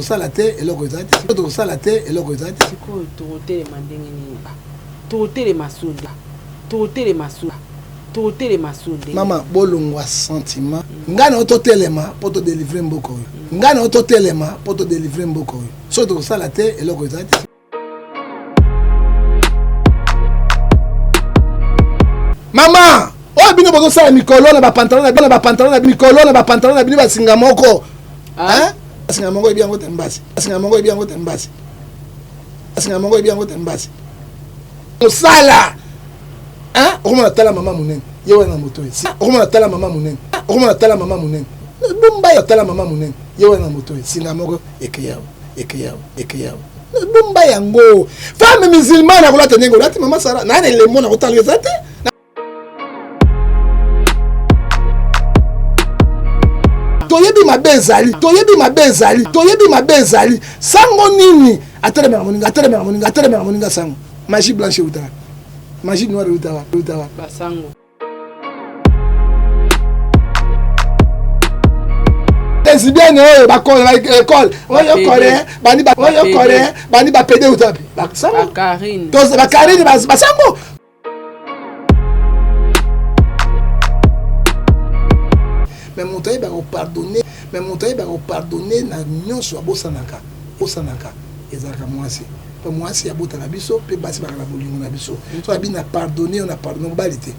tokosala te eloko eza te tokosala te eloko eza te. Sikoyo tokotelema ndenge nini? Tokotelema soda tokotelema soda tokotelema soda. Mama bolongwa sentiment ngai na yo totelema mpo todelivre mboka oyo ngai na yo totelema mpo todelivre mboka oyo soki tokosala te eloko eza te. Mama oyo bino bozosala mikolo na bapantalon na bino na bapantalon na mikolo na bapantalon na bino basinga moko ah. basinga moko ebi yango te mbasi basinga moko ebi yango te mbasi basinga moko ebi yango te mbasi mosala okomona tala mama monene ye wana na moto ye okomona tala mama monene okomona tala mama monene bomba ya tala mama monene ye wana na moto ye singa moko ekeyawa ekeyawa ekeyawa bomba yango femme musulmane akolata ndenge olati mama sara naa na elembo na kotanga eza te. Toyebi mabe ezali, toyebi mabe ezali, toyebi mabe ezali. Sango nini atelemaka moninga, atelemaka moninga, atelemaka moninga sango. Magie blanche eutaka, magie noire eutaka, eutaka. Basango. Lesbienne oyo bakole ba école oyo kole bani ba oyo kole bani ba pede utapi basango ba Karine basango. Mais moto ayebaka kopardonne, mais moto ayebaka kopardonne na nyonso abosanaka, bosanaka ezalaka mwasi mpo mwasi abotaka biso mpe basi bakaka na bolingo na biso so abi na pardonne yo na pardonne mobali te.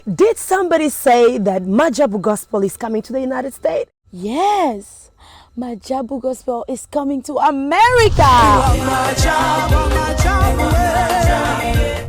Did somebody say that Majabu Gospel is coming to the United States? Yes, Majabu Gospel is coming to America.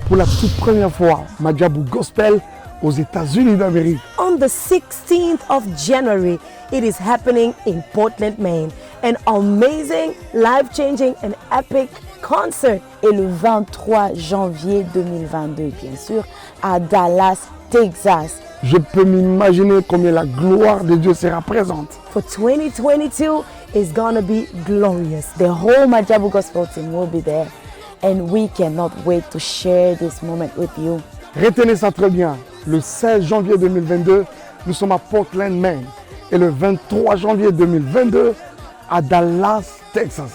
Pour la toute première fois, Majabu Gospel aux États-Unis d'Amérique. On the 16th of January, it is happening in Portland, Maine. An amazing, life-changing and epic concert. Et le 23 janvier 2022, bien sûr, à Dallas, Texas. Je peux m'imaginer combien la gloire de Dieu sera présente. For 2022 is gonna be glorious. The whole Majabu Gospel team will be there and we cannot wait to share this moment with you. Retenez ça très bien. Le 16 janvier 2022, nous sommes à Portland, Maine. Et le 23 janvier 2022, à Dallas, Texas.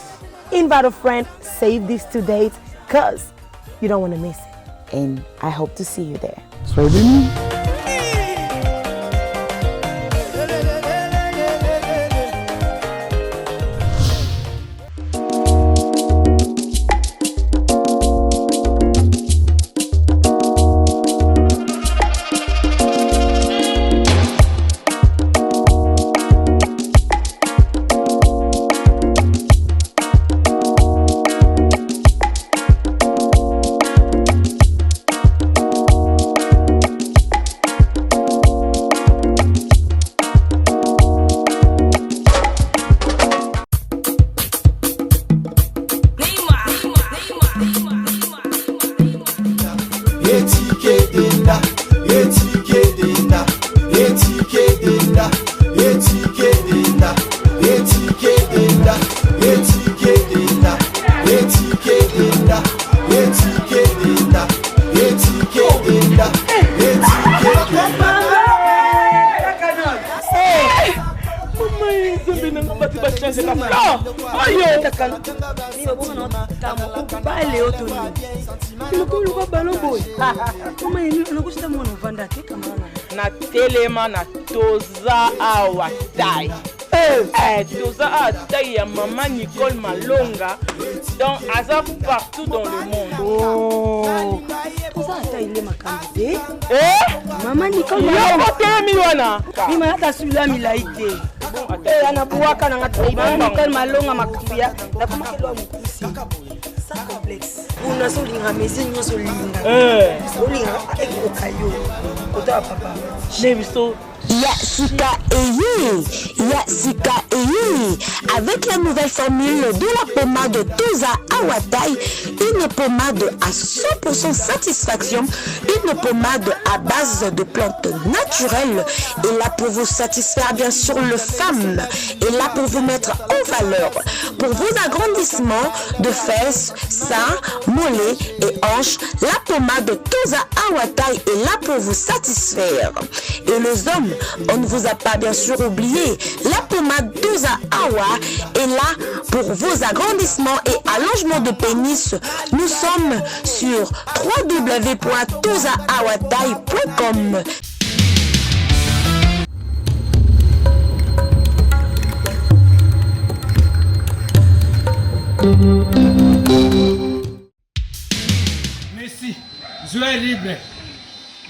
Invite a friend, save these two dates, cause you don't want to miss it. And I hope to see you there. Soyez bénis. Natelema na toza awa tai eh. Eh, toza awa tai ya mama Nicole Malonga, donc aza partout dans le monde. Oh. Toza ata ile makambo te. Eh? Mama Nicole Malonga otelemi wana mima ata sula milai te anabuwaka nanga te. Mama Nicole Malonga makambo ya nakomaki lwa mokusi sans complexe. Kuna so olingaka mesure nyonso olingaka olingaka ekoka yo kota ya papa ne biso. Ya sika eye, ya sika eye. Avec la nouvelle formule de la pommade Toza Awatai, une pommade à 100% satisfaction, une pommade à base de plantes naturelles, et là pour vous satisfaire bien sûr le femme, et là pour vous mettre en valeur, pour vos agrandissements de fesses, seins, mollets et hanches, la pommade Toza Awatai est là pour vous satisfaire. Et les hommes On ne vous a pas bien sûr oublié. La pommade Toza Awa est là pour vos agrandissements et allongements de pénis. Nous sommes sur www.tozaawataille.com. Messi, joueur libre.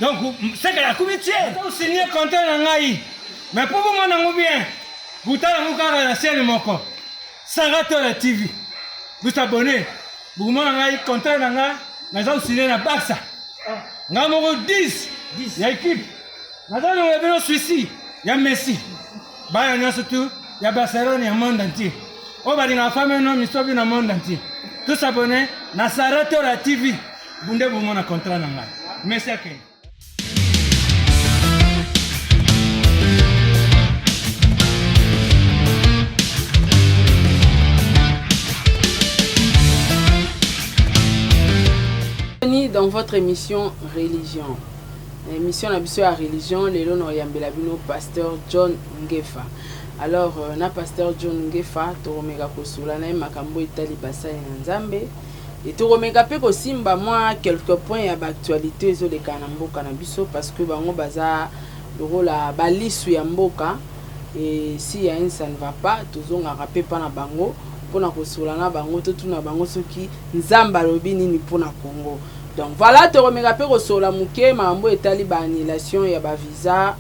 Donc, c'est que la comité, signé contrat na ngai. Mais pour vous mon bien, botala yango kaka na chaîne moko. Sarah Tola TV. Vous abonnez. Bokomona ngai contrat na ngai naza kosigne na Barça. Ngai moko 10 ya équipe. Naza longola bino Suisse ya Messi. Bana nyonso tu ya Barcelone ya monde entier. Oyo balingaka femme no misobi na monde entier. Tous abonnés na Sarah Tola TV. Bunde bomona contrat na ngai. Messi akende. Bienvenue dans votre émission Religion. Émission na biso ya religion lelo na oyambela bino pasteur John Ngefa. Alors euh, na pasteur John Ngefa tokomeka kosola na ye makambo etali basali na Nzambe et tokomeka mpe kosimba mwa quelques points ya baactualité ezoleka na mboka na biso parce que bango baza lokola balisu ya mboka et si ya un ça ne va pas tozongaka mpe mpa na bango mpona kosola na bango totuna bango soki Nzambe alobi nini mpona Congo. Donc voilà tokomeka mpe kosola moke makambo etali ba annulation ya ba visa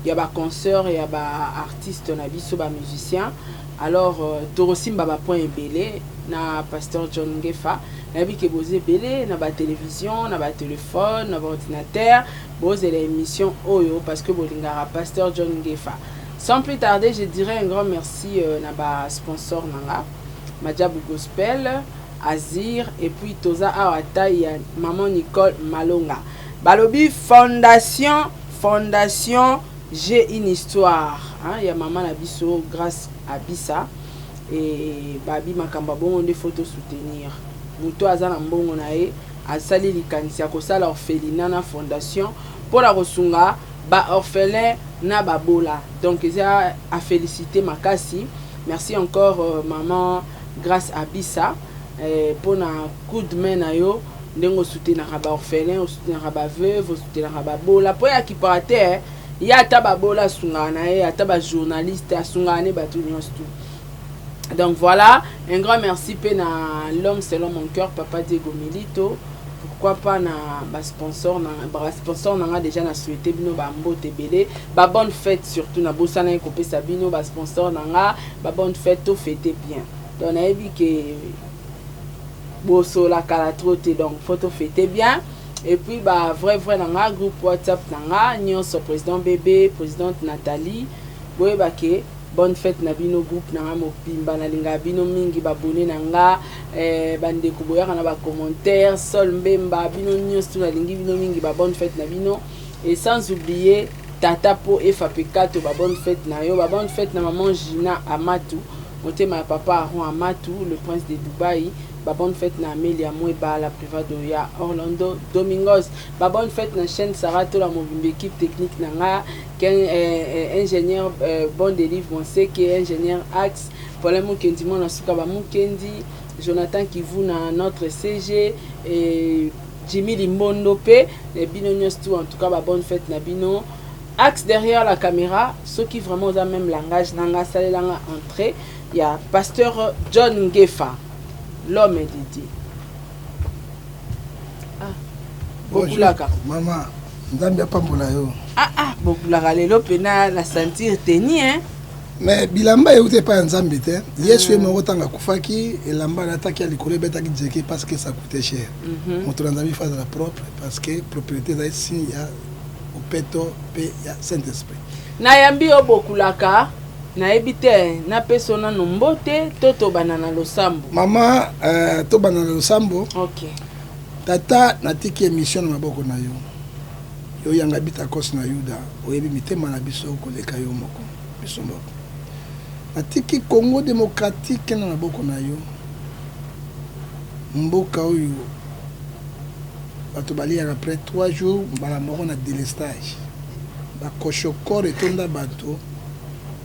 ya ba concert ya ba artistes na biso ba musiciens. Alors euh, tokosimba ba point ebele na pasteur John Ngefa. Nayebi ke boza ebele na ba télévision, na ba téléphone, na ba ordinateur, bozela émission oyo parce que bolingaka pasteur John Ngefa. Sans plus tarder, je dirais un grand merci euh, na ba sponsor nanga. Madjabu Gospel, Azir et puis toza awa taille ya maman Nicole Malonga. Balobi fondation fondation j'ai une histoire hein, ya maman na biso Grace Abisa et babi makambo bongo nde faut soutenir. Moto aza na mbongo na ye asali likanisi ya kosala orphelinat na fondation mpona kosunga ba orphelin na babola donc eza a féliciter makasi. Merci encore euh, maman Grace Abisa eh, pona coup de main na yo ndenge osoutenaka ba orphelin osoutenaka ba veuve osoutenaka babola po ye akipaka te eh. Ye ata babola asungaka na ye ata ba journaliste asungaka ne bato nyonso tout. Donc voilà, un grand merci pe na l'homme selon mon cœur papa Diego Milito. Pourquoi pas na ba sponsor na ba sponsor na nga déjà na souhaiter bino ba mbote ebele, ba bonne fête surtout na bosana ko pesa bino ba sponsor na nga ba bonne fête to fêter bien. Donc nayebi ke bosola kala trop te donc faut to fêter bien. Et puis ba vrai vrai na nga groupe WhatsApp na nga nyonso président bébé, présidente Nathalie, boyeba ke bonne fête na bino groupe na nga mobimba nalingaka bino mingi babone na nga eh, bandeko boyaka na bacommentaire sol mbemba bino nyonso tu nalingi bino mingi ba bonne fête na bino et sans oublier tata po efa pekato ba bonne fête na yo ba bonne fête na maman Gina Amatu motema ya papa Aaron Amatu le prince de Dubaï ba bonne fête na Amelia Mweba la privado ya Orlando Domingos ba bonne fête na chaîne Sarah Tola mobimba équipe technique na nga Ken, eh, eh, ingénieur eh, bon delive Monseke ingénieur Axe Paulin Mukendi mwana suka ba Mukendi Jonathan Kivuna notre CG et Jimmy Limbondo pe et bino nyonso tout en tout cas ba bonne fête na bino. Axe derrière la caméra ceux qui vraiment ont même langage nanga salelanga entrée il y a pasteur John Ngefa l'homme de Dieu. Ah bokulaka mama nzambe apambola yo. Ah ah bokulaka lelo pena na sentir teni hein. Mais bilamba euti epai ya nzambe te. Yesu ye moko ntango akufaki elamba alataki ya likolo ebetaki jeke parce que ça coûtait cher. Moto na nzambe ifa azala propre parce que propriété ezali signe ya opeto mpe ya saint esprit. Nayambi yo bokulaka nayebi te napesa yo nano mbote to tobanda na losambo. Mama euh, tobanda na losambo. Ok. Tata natiki émission na maboko na yo. Yo yanga bitakos na Yuda oyebi mitema na biso koleka yo moko biso moko. Natiki Congo démocratique na maboko na yo. Mboka oyo bato baliaka après 3 jours mbala moko na délestage. Bakoshokor etonda bato,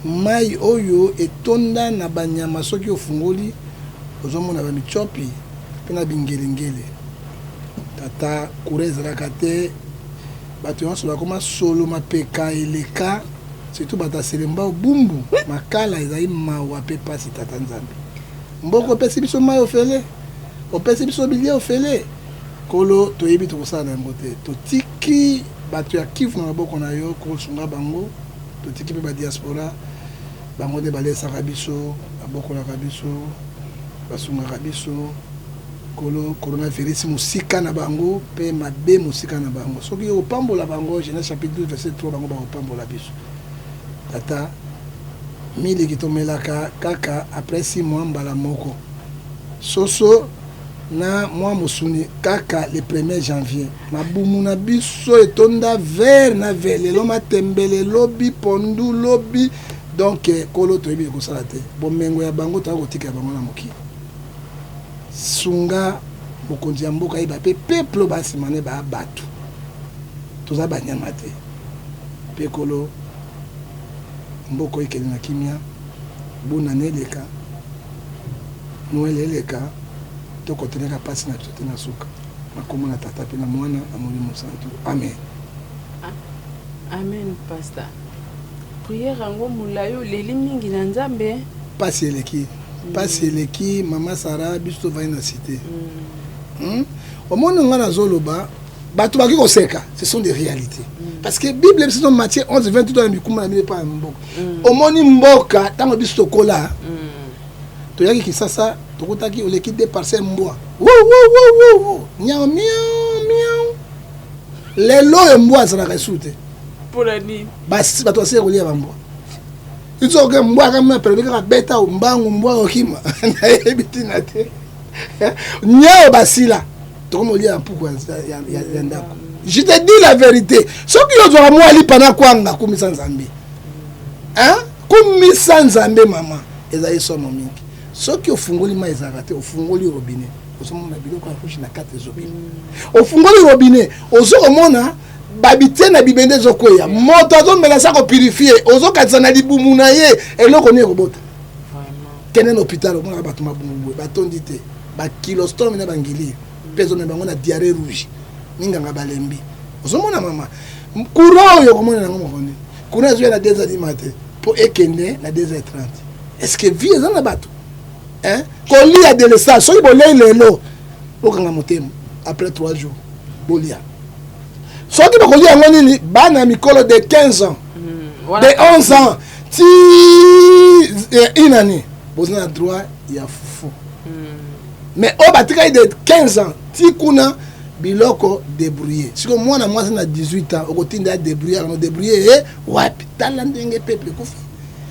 mayi oyo etonda na banyama soki ofungoli ozomona ba mitsopi pe na bingelengele. Tata courant ezalaka te, bato yonso bakoma solo mapeka eleka surtout bato ya Selembao, Bumbu, Makala ezali mawa pe pasi tata Nzambe. Mboka opesi biso mayi ofele, opesi biso bilia ofele. Nkolo toyebi tokosala na yango te totiki bato ya Kivu na maboko na yo kosunga bango totiki mpe ba diaspora bango nde balesaka biso babokolaka biso basungaka biso Nkolo coronavirus mosika na bango mpe mabe mosika na bango soki yo opambola bango Genèse chapitre 12 verset 3 bango bakopambola biso tata miliki tomelaka kaka après 6 mois mbala moko soso na mwa mosuni kaka le premier janvier mabumu na biso etonda vert na vert lelo matembele lobi pondu lobi donc kolo toyebi ekosala te bomengo ya bango toya kotika bango na mokili sunga mokonzi ya mboka yeba pe peuple ba nsima ne ba bato toza banyama te pe kolo mboka ekende na kimia bonane eleka Noël eleka to koteleka pasi na biso te na suka na kombo na tata pe na mwana na molimo santu amen. Amen pasta prière yango molayi oleli mingi na nzambe. Pasi eleki pasi eleki mama Sarah biso tovandi na cite mm. Omoni nga nazoloba bato bakoki koseka ce sont des réalités mm. parce que bible biso Matthieu 11 28 na mikumba na bino epai ya mboka mm. Omoni mboka ntango biso tokola mm. Toyaki Kisasa tokutaki oleki de parcelle mbwa miau miau miau lelo oyo mbwa azalaka esu te bato basili kolia bambwa isoke mbwa akamona permi kaka beta mbangu mbwa okima nayebi ntina te nyao basila tokomolia mpuku ya ndako je te dis la vérité soki yo ozwaka mwa lipa na kwanga kumisa nzambe kumisa nzambe mama Ezali somo mingi. Soki ofungoli mai ezalaka te, ofungoli robinet, ozomona biloko ya rouge na kati ezobima. Ofungoli robinet, ozo komona babitie na bibende ezokweya. Moto azomela sa kopurifie, ozokatisa na libumu na ye eloko nini ekobota. Kende na hôpital omonaka bato mabumu boye batondi te, bakilostome na bangili mpe ezomema bango na diarrhée rouge. Minganga balembi. Ozomona mama courant oyo okomona yango moko nini? Courant ezoya na 2h du matin mpo ekende na 2h30. Est-ce que vie eza na bato? Hein? Kolia delestage soki bolei lelo bokanga motema après 3 jours bolia. Soki bakolia yango nini bana ya mikolo de 15 ans mm, de 11 ans ti une année boza na droit ya fufu. Mais oyo batikali de 15 ans ti kuna biloko débrouiller. Sikoyo mwana mwasi na 18 ans okotinda ya débrouiller akano débrouiller ye wapi? Tala ndenge peuple ekufi.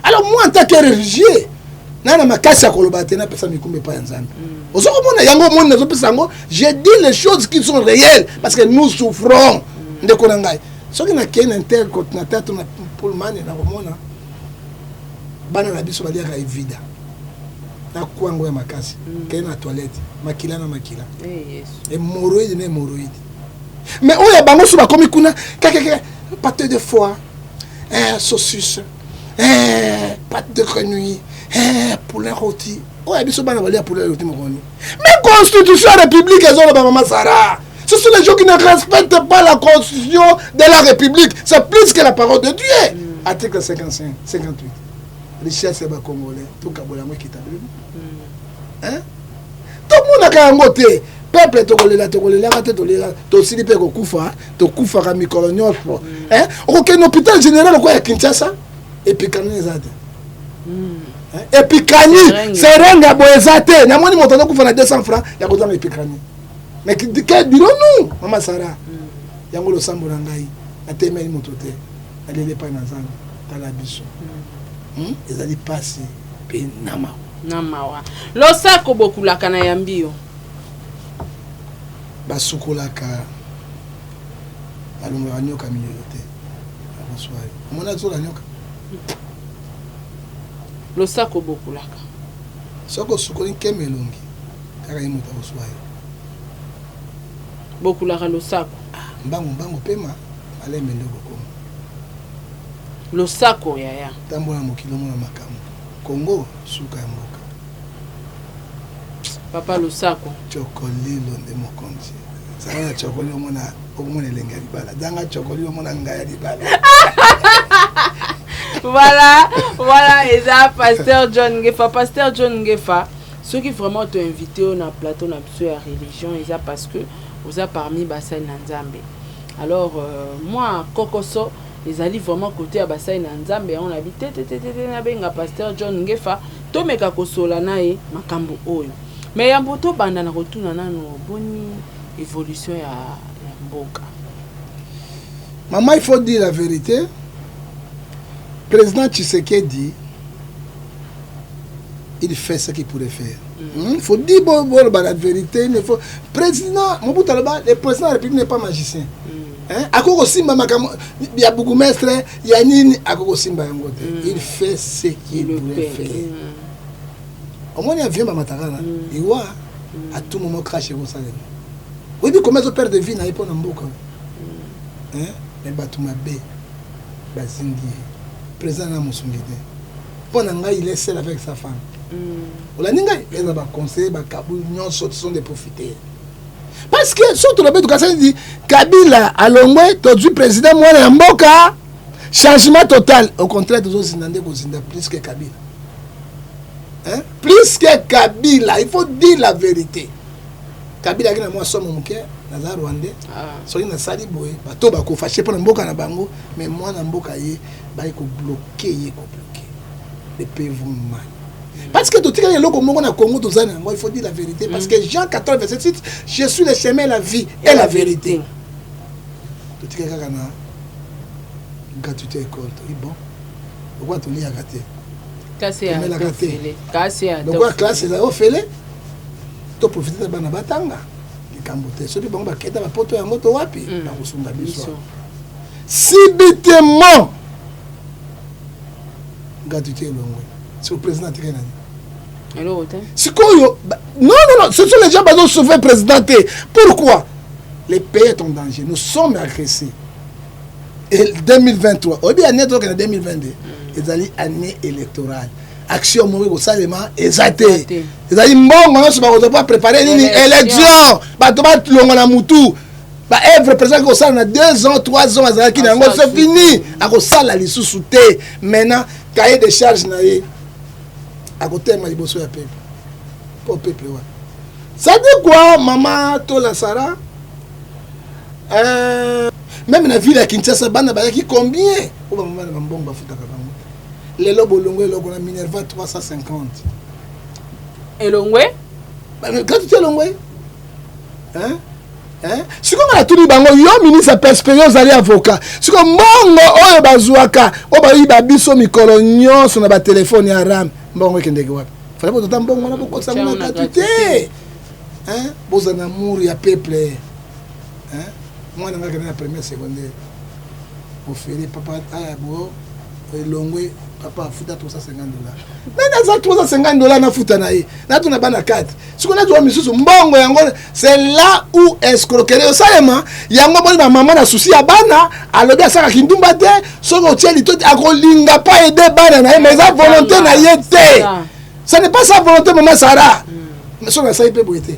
Alors moi en tant que religieux na na makasi ya koloba te napesa mikumba epai ya Nzambe. Ozo komona yango omoni nazopesa yango, je dis les choses qui sont réelles parce que nous souffrons. Ndeko na ngai soki nakei na intercontinental to na Pullman nakomona bana na biso baliaka evida na kwango ya makasi mm. Kei na toilette makila na makila hey, hémorroïde na hémorroïde mais oyo ya bango so bakomi kuna kakeke pâte de foie eh, saucisse eh, pâte de grenouille eh, poulet rôti oyo ya biso bana balia poulet rôti mokoni mais constitution ya république ezoloba mama Sarah. Ce sont les gens qui ne respectent pas la constitution de la République. C'est plus que la parole de Dieu. Mm. Article 55, 58. Richesse ya ba Congolais, tokabola yango ekita bino. Hein? Tomonaka yango te. Peuple tokolela tokolelaka te tolela tosili mpe kokufa tokufaka mikolo nyonso. Hein? Okokende hôpital général okoya Kinshasa epikani eza te. Epikani seringue ya boye eza te. Namoni moto azokufa na 200 francs ya kozanga epikani. Mais que dirons-nous, Mama Sarah? Yango losambo na ngai natemeli moto te naleli epai na Nzambe tala biso. Ezali pasi mpe na mawa. Na mawa. Losako bokulaka na yambi yo. Basukolaka balongolaka nyoka milelo te. Akoswari. Omoni azola nyoka? Losako bokulaka. Soki osukoli nkema elongi kaka ye moto akoswa yo. Bokulaka losako. Mbangu mbangu pema malembe nde okokoma. Losako yaya. Tambola mokili omona makambo. Congo suka ya mboka. Papa losako. Chokolilo nde mokonzi. Zala na chokolilo omona okomona elengi ya libala. Zanga chokolilo omona ngai ya libala. Voilà, voilà, eza Pasteur John Ngefa. Pasteur John Ngefa, soki vraiment to invité yo na plateau na biso ya religion eza parce que oza parmi basali na Nzambe. Alors euh, moi kokoso ezali vraiment kote ya basali na Nzambe yango na bi te te te te nabenga Pasteur John Ngefa tomeka kosola na ye makambo oyo. Mais yambo tobanda na kotuna nano boni evolution ya, ya mboka. Maman, il faut dire la vérité. Président Tshisekedi, il fait ce qu'il pourrait faire. Il mm. hmm? faut dire bon, bon, bah, la vérité. Il faut... Président, Mobutu aloba, le président de la République n'est pas magicien. Mm. Hein? Akoko kosimba makambo ya bourgmestre ya nini akoko kosimba yango te. Mm. Il fait ce qu'il pourrait faire. Mm. Omoni avion bamataka na mm. iwa mm. à tout moment crash ekosalema. Oyebi combien azo perdre vie na ye mpo na mboka. Mm. Hein? Mais bato mabe bazingi ye. Président na mosungi te. Mpo na ngai il est seul avec sa femme. Mm. Olandi ngai eza ba conseiller ba kabu nyonso ce sont des profiteurs. Parce que soki tolobi tokasani di Kabila alongwe tozwi président mwana ya mboka changement total au contraire tozozinda nde kozinda plus que Kabila. Hein? Plus que Kabila, il faut dire la vérité. Kabila aki na mwa somo moke naza rwandais ah. soki nasali boye bato bakofashe mpo na mboka na bango mais mwana mboka ye baye kobloke ye kobloke les pays vont mal parce que totikali eloko moko na congo toza na yango il faut dire la vérité parce que jean 14 verset 6 je suis le chemin la vie et la vérité totikali kaka na gratuité école toki bon lokola toliaka te tomelaka te lokola classe ezali ofele toprofite na bana batanga likambo te soki bango bakenda bapoto yango to wapi mm. bakosunga biso subitement gratuité elongwe siko président atikali nani sikoyo non non non ce sont les gens bazo sauver président te pourquoi le pays est en danger nous sommes agressés et 2023 oyebi année tokende 2022 mm. ezali année électorale action moko ekosalema eza te ezali mbongo nyonso bakozwa mpo prépare nini élection bato balonga na mutu ba œuvre président akosala na 2 ans 3 ans azalaki na yango c'est fini akosala lisusu te maintenant cahier de charge na ye akotema liboso ya peuple mpo peuple wana ça dit quoi mama tola sara euh, même na ville ya kinshasa bana bayaki combien oyo bamama na bambongo bafutaka bango lelo bolongo eloko na minerva 350 elongwe gratuité elongwe hein? Hein? sikoyo nga natuni bango yo ministre ya psp yo ozali avocat sikoyo mbongo oyo bazwaka oyo bayiba biso mikolo nyonso na batelefone ya ram mbongo ekendeke wapi fale botata mbongo wana bokotisa ngo na gratuité bozala na amour ya peuple mwana nga akende na première secondaire ofele papa aya bo elongwe papa afuta 350 dollars me naza 350 dollars nafuta na ye natuna bana 4 sikoyo nazwa misusu mbongo yango c'est là où escroquerie osalema yango boni bamama na susi ya bana alobi asaka kindumba te soki otie litoti akolinga pa aide bana na ye mais eza volonté na ye te ce n'est pas sa volonté mama sara mm. soki nasali mpe boye te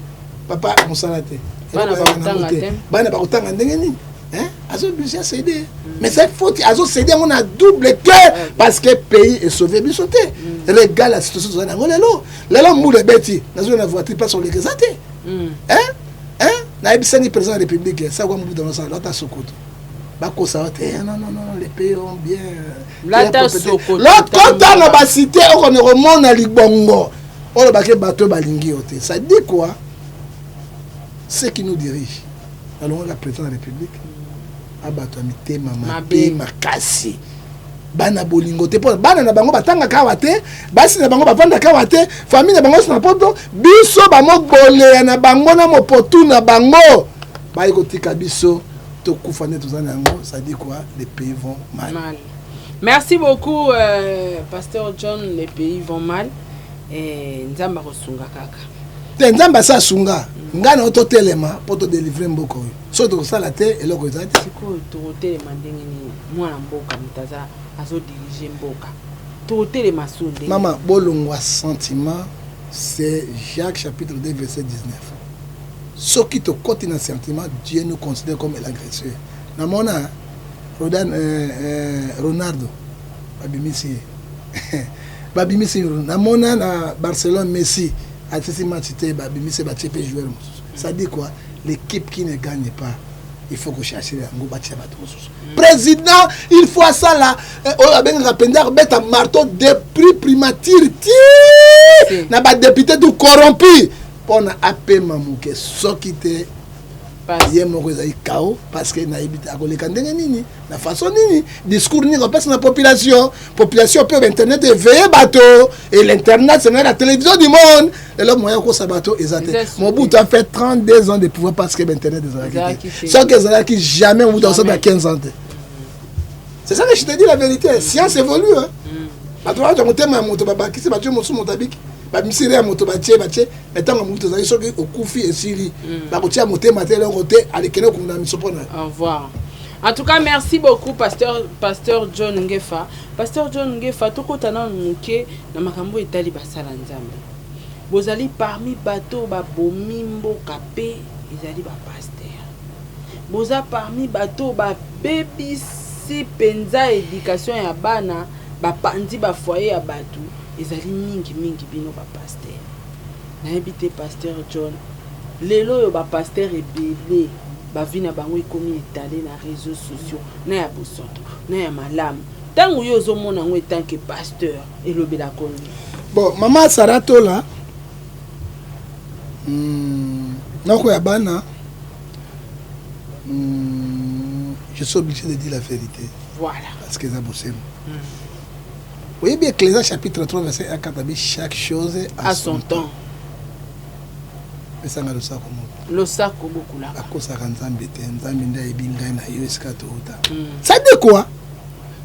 papa mosala te bana bakotanga ndenge nini azo oblige acede mm. mais c'est faute azo cede yango na double cœur parce que pays esauve biso te mm. regarde la situation toza na yango lelo lelo mbula ebeti nazoya na voiture place oleka eza te mm. nayebisani président ya république sakwa mobutu anosala lata sokoto bakosa yo te eh, non non non les pays ont bien lokota na basite okone komona libongo oyo bake bato balingi yo te ça dit quoi ce qui nous dirige balongaka président ya république abato ya mitema mabe makasi bana bolingo te mpo bana na bango batangaka awa te basi na bango bavandaka awa te famille na bango nyonso na poto biso bamoboleya na bango na mopotu na bango baye kotika biso tokufa nde toza na yango ça dit quoi les pays vont mal, mal. Merci beaucoup euh, pasteur John les pays vont mal eh, nzambe akosunga kaka te nzambe asi asunga mm. Ngai na yo totelema mpo todelivre mboka oyo. Soki tokosala te, eloko eza te. Sikoyo tokotelema ndenge nini? Mwana mboka moto aza azodirige mboka, tokotelema so ndenge? Mama, bolongwa sentiment. C'est Jacques chapitre 2 verset 19. Soki tokoti na sentiment, Dieu nous considère comme l'agresseur. Namona Rodan, Ronaldo babimisi ye, babimisi. Namona na Barcelone, Messi atisi match te, babimisi, batie mpe joueur mosusu. Ça dit quoi? L'équipe qui ne gagne pas, il faut kochercher yango, batia bato mosusu. Président, il faut asala oyo abengaka mpenza akobeta marteau depuis primature ti na badéputé tout corrompu mpona apema moke. Soki te, ye moko ezali kao, parce que nayebi te akoleka ndenge nini, na façon nini, discours nini kopesa na population. Population mpe bainternet éveille bato, et l'internet, c'est la télévision du monde. Lelo moyen kokosa bato eza te. Mobutu a fait 32 ans de pouvoir parce que bainternet ezalaki te. Soki ezalaki, jamais Mobutu akosala 15 ans te. C'est ça que je te dis, la vérité. Science évolue, hein. Bato bazwa motema ya moto, babakisi, batie mosusu, moto abiki, bamisire ya moto, batie, batie. Mais ntango mobutu ezali, soki okufi, esili, bakotia motema te, eloko te, alekende okunda miso mpo na Au revoir. En tout cas, merci beaucoup, pasteur, pasteur John Ngefa. Pasteur John Ngefa, tokota nanu moke na makambo etali basala Nzambe. Bozali parmi bato babomi mboka mpe ezali bapasteur. Boza parmi bato babebisi mpenza éducation ya bana, bapandi bafoyer ya bato, ezali mingimingi bino bapasteur. Nayebi te, pasteur John, lelo oyo bapasteur ebele bavie na bango ekomi etale na réseaux sociaux, na ya bosoto na ya malamu. Ntango yo ozomona yango etanke pasteur, elobelako nini? Bon, mama Sara Tola, noko ya bana, je suis obligé de dire la vérité. Parce que eza bosemo. Oyebi Ecclésiaste chapitre 3 verset 1 4 abi chaque chose à son temps. Pesanga losako moko. Losako bokulaka. Akosaka Nzambe te. Nzambe nde ayebi ngai na yo esika touta. Ça dit quoi?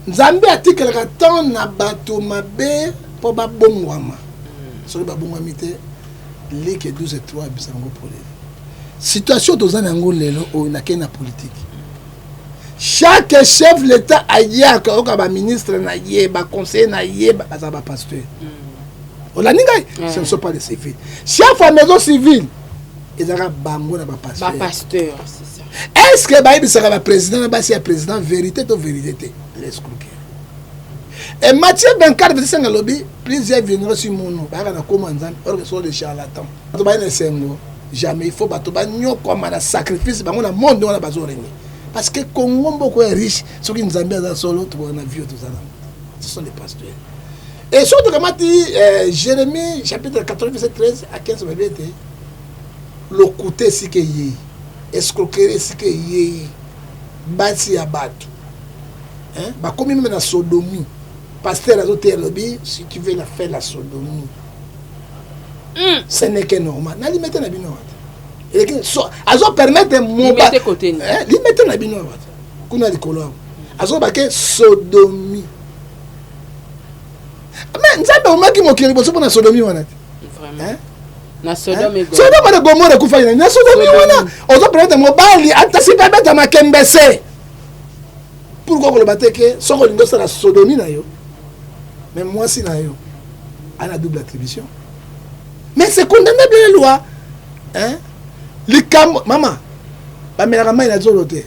Nzambe atikelaka temps na bato mabe mpo babongwama. Soki babongwami te, Luc 12 3 ebisa yango polele. Situation toza na yango lelo oyo, nakei na politique, chaque chef l'état ayaka oyoka baministre na ye, baconseiller na ye, baza bapasteur. Olandi ngai? Ce ne sont pas des civils. Chef ya maison civile ezalaka bango na bapasteur. Bapasteur, c'est ça. Est ce que bayebisaka baprésident na basi ya président vérité to vérité te? L'escroquerie. Et Matthieu 24 verset 5 alobi plusieurs viendront sur mon nom, bayaka na koma Nzambe, or que sont des charlatans. Bato baye na esengo jamais. Il faut bato banyokwama na sacrifice bango na monde wana bazorégner, parce que Congo mboka ya riche. Soki Nzambe aza solo, tokoka na vie toza nango. Ce sont des pasteurs. Et soki tokamati Jérémie chapitre 80 verset 13 à 15, babi ete lokuta esika eyei, escroquerie esika eyei, basi ya bato, hein? Bakomi même na sodomie. Pasteur azoteya, alobi si tu veux la faire, la sodomie, ce n'est que normal. Na limete na bino wata eleki so azopermettre. Limete côté nini? Limete na bino wata kuna likolo awa, azoba ke sodomie. Mais Nzambe omaki mokili liboso mpo na sodomie wana te. Vraiment. Na Sodome et Sodome na Gomore ekufaki nani? Na sodomie wana ozopermettre mobali atasi mpe abeta makembese. Pourquoi koloba te ke soki olingi osala sodomie na yo, mais mwasi na yo ana double attribution? Mais c'est condamnable la loi, hein? Likambo mama, bamelaka mai na zolo te,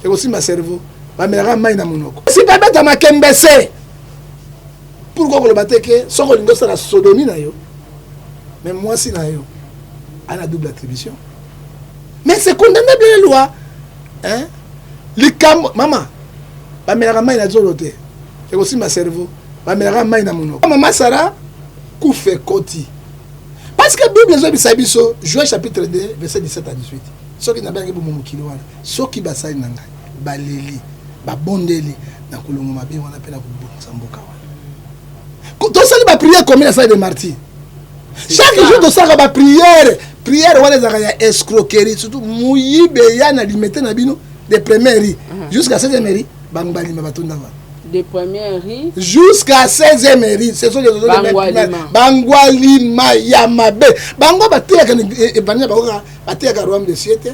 ekosimba cerveau. Bamelaka mai na monoko, si babeta makembese. Pourquoi koloba te ke soki olingi osala sodomie na yo, mais mwasi na yo ana double attribution? Mais c'est condamnable la loi, hein? Likambo mama, bamelaka mai na zolo te, ekosimba cerveau. Bamelaka mai na monoko. Mama Sara, kufa ekoti, parce que Bible ezobisa biso, Joel chapitre 2 verset 17 à 18, soki nabengi bomo mokili wana, soki basali na ngai baleli, babondeli, na kolongo mabe wana mpe na kobongisa mboka wana. Tosali baprière combien na salle de martyr? Chaque jour tosalaka baprière. Prière wana ezalaka ya escroquerie, surtout moyibe ya na limete na bino, de première rue jusqu'à septième rue, bango balima batunda wana. De première rue jusqu'à 16e rue, ce sont les oiseaux de mer. Bangwalima ya mabe. Bango bateyaka ebandi na bango kaka bateyaka royaume de cieux te,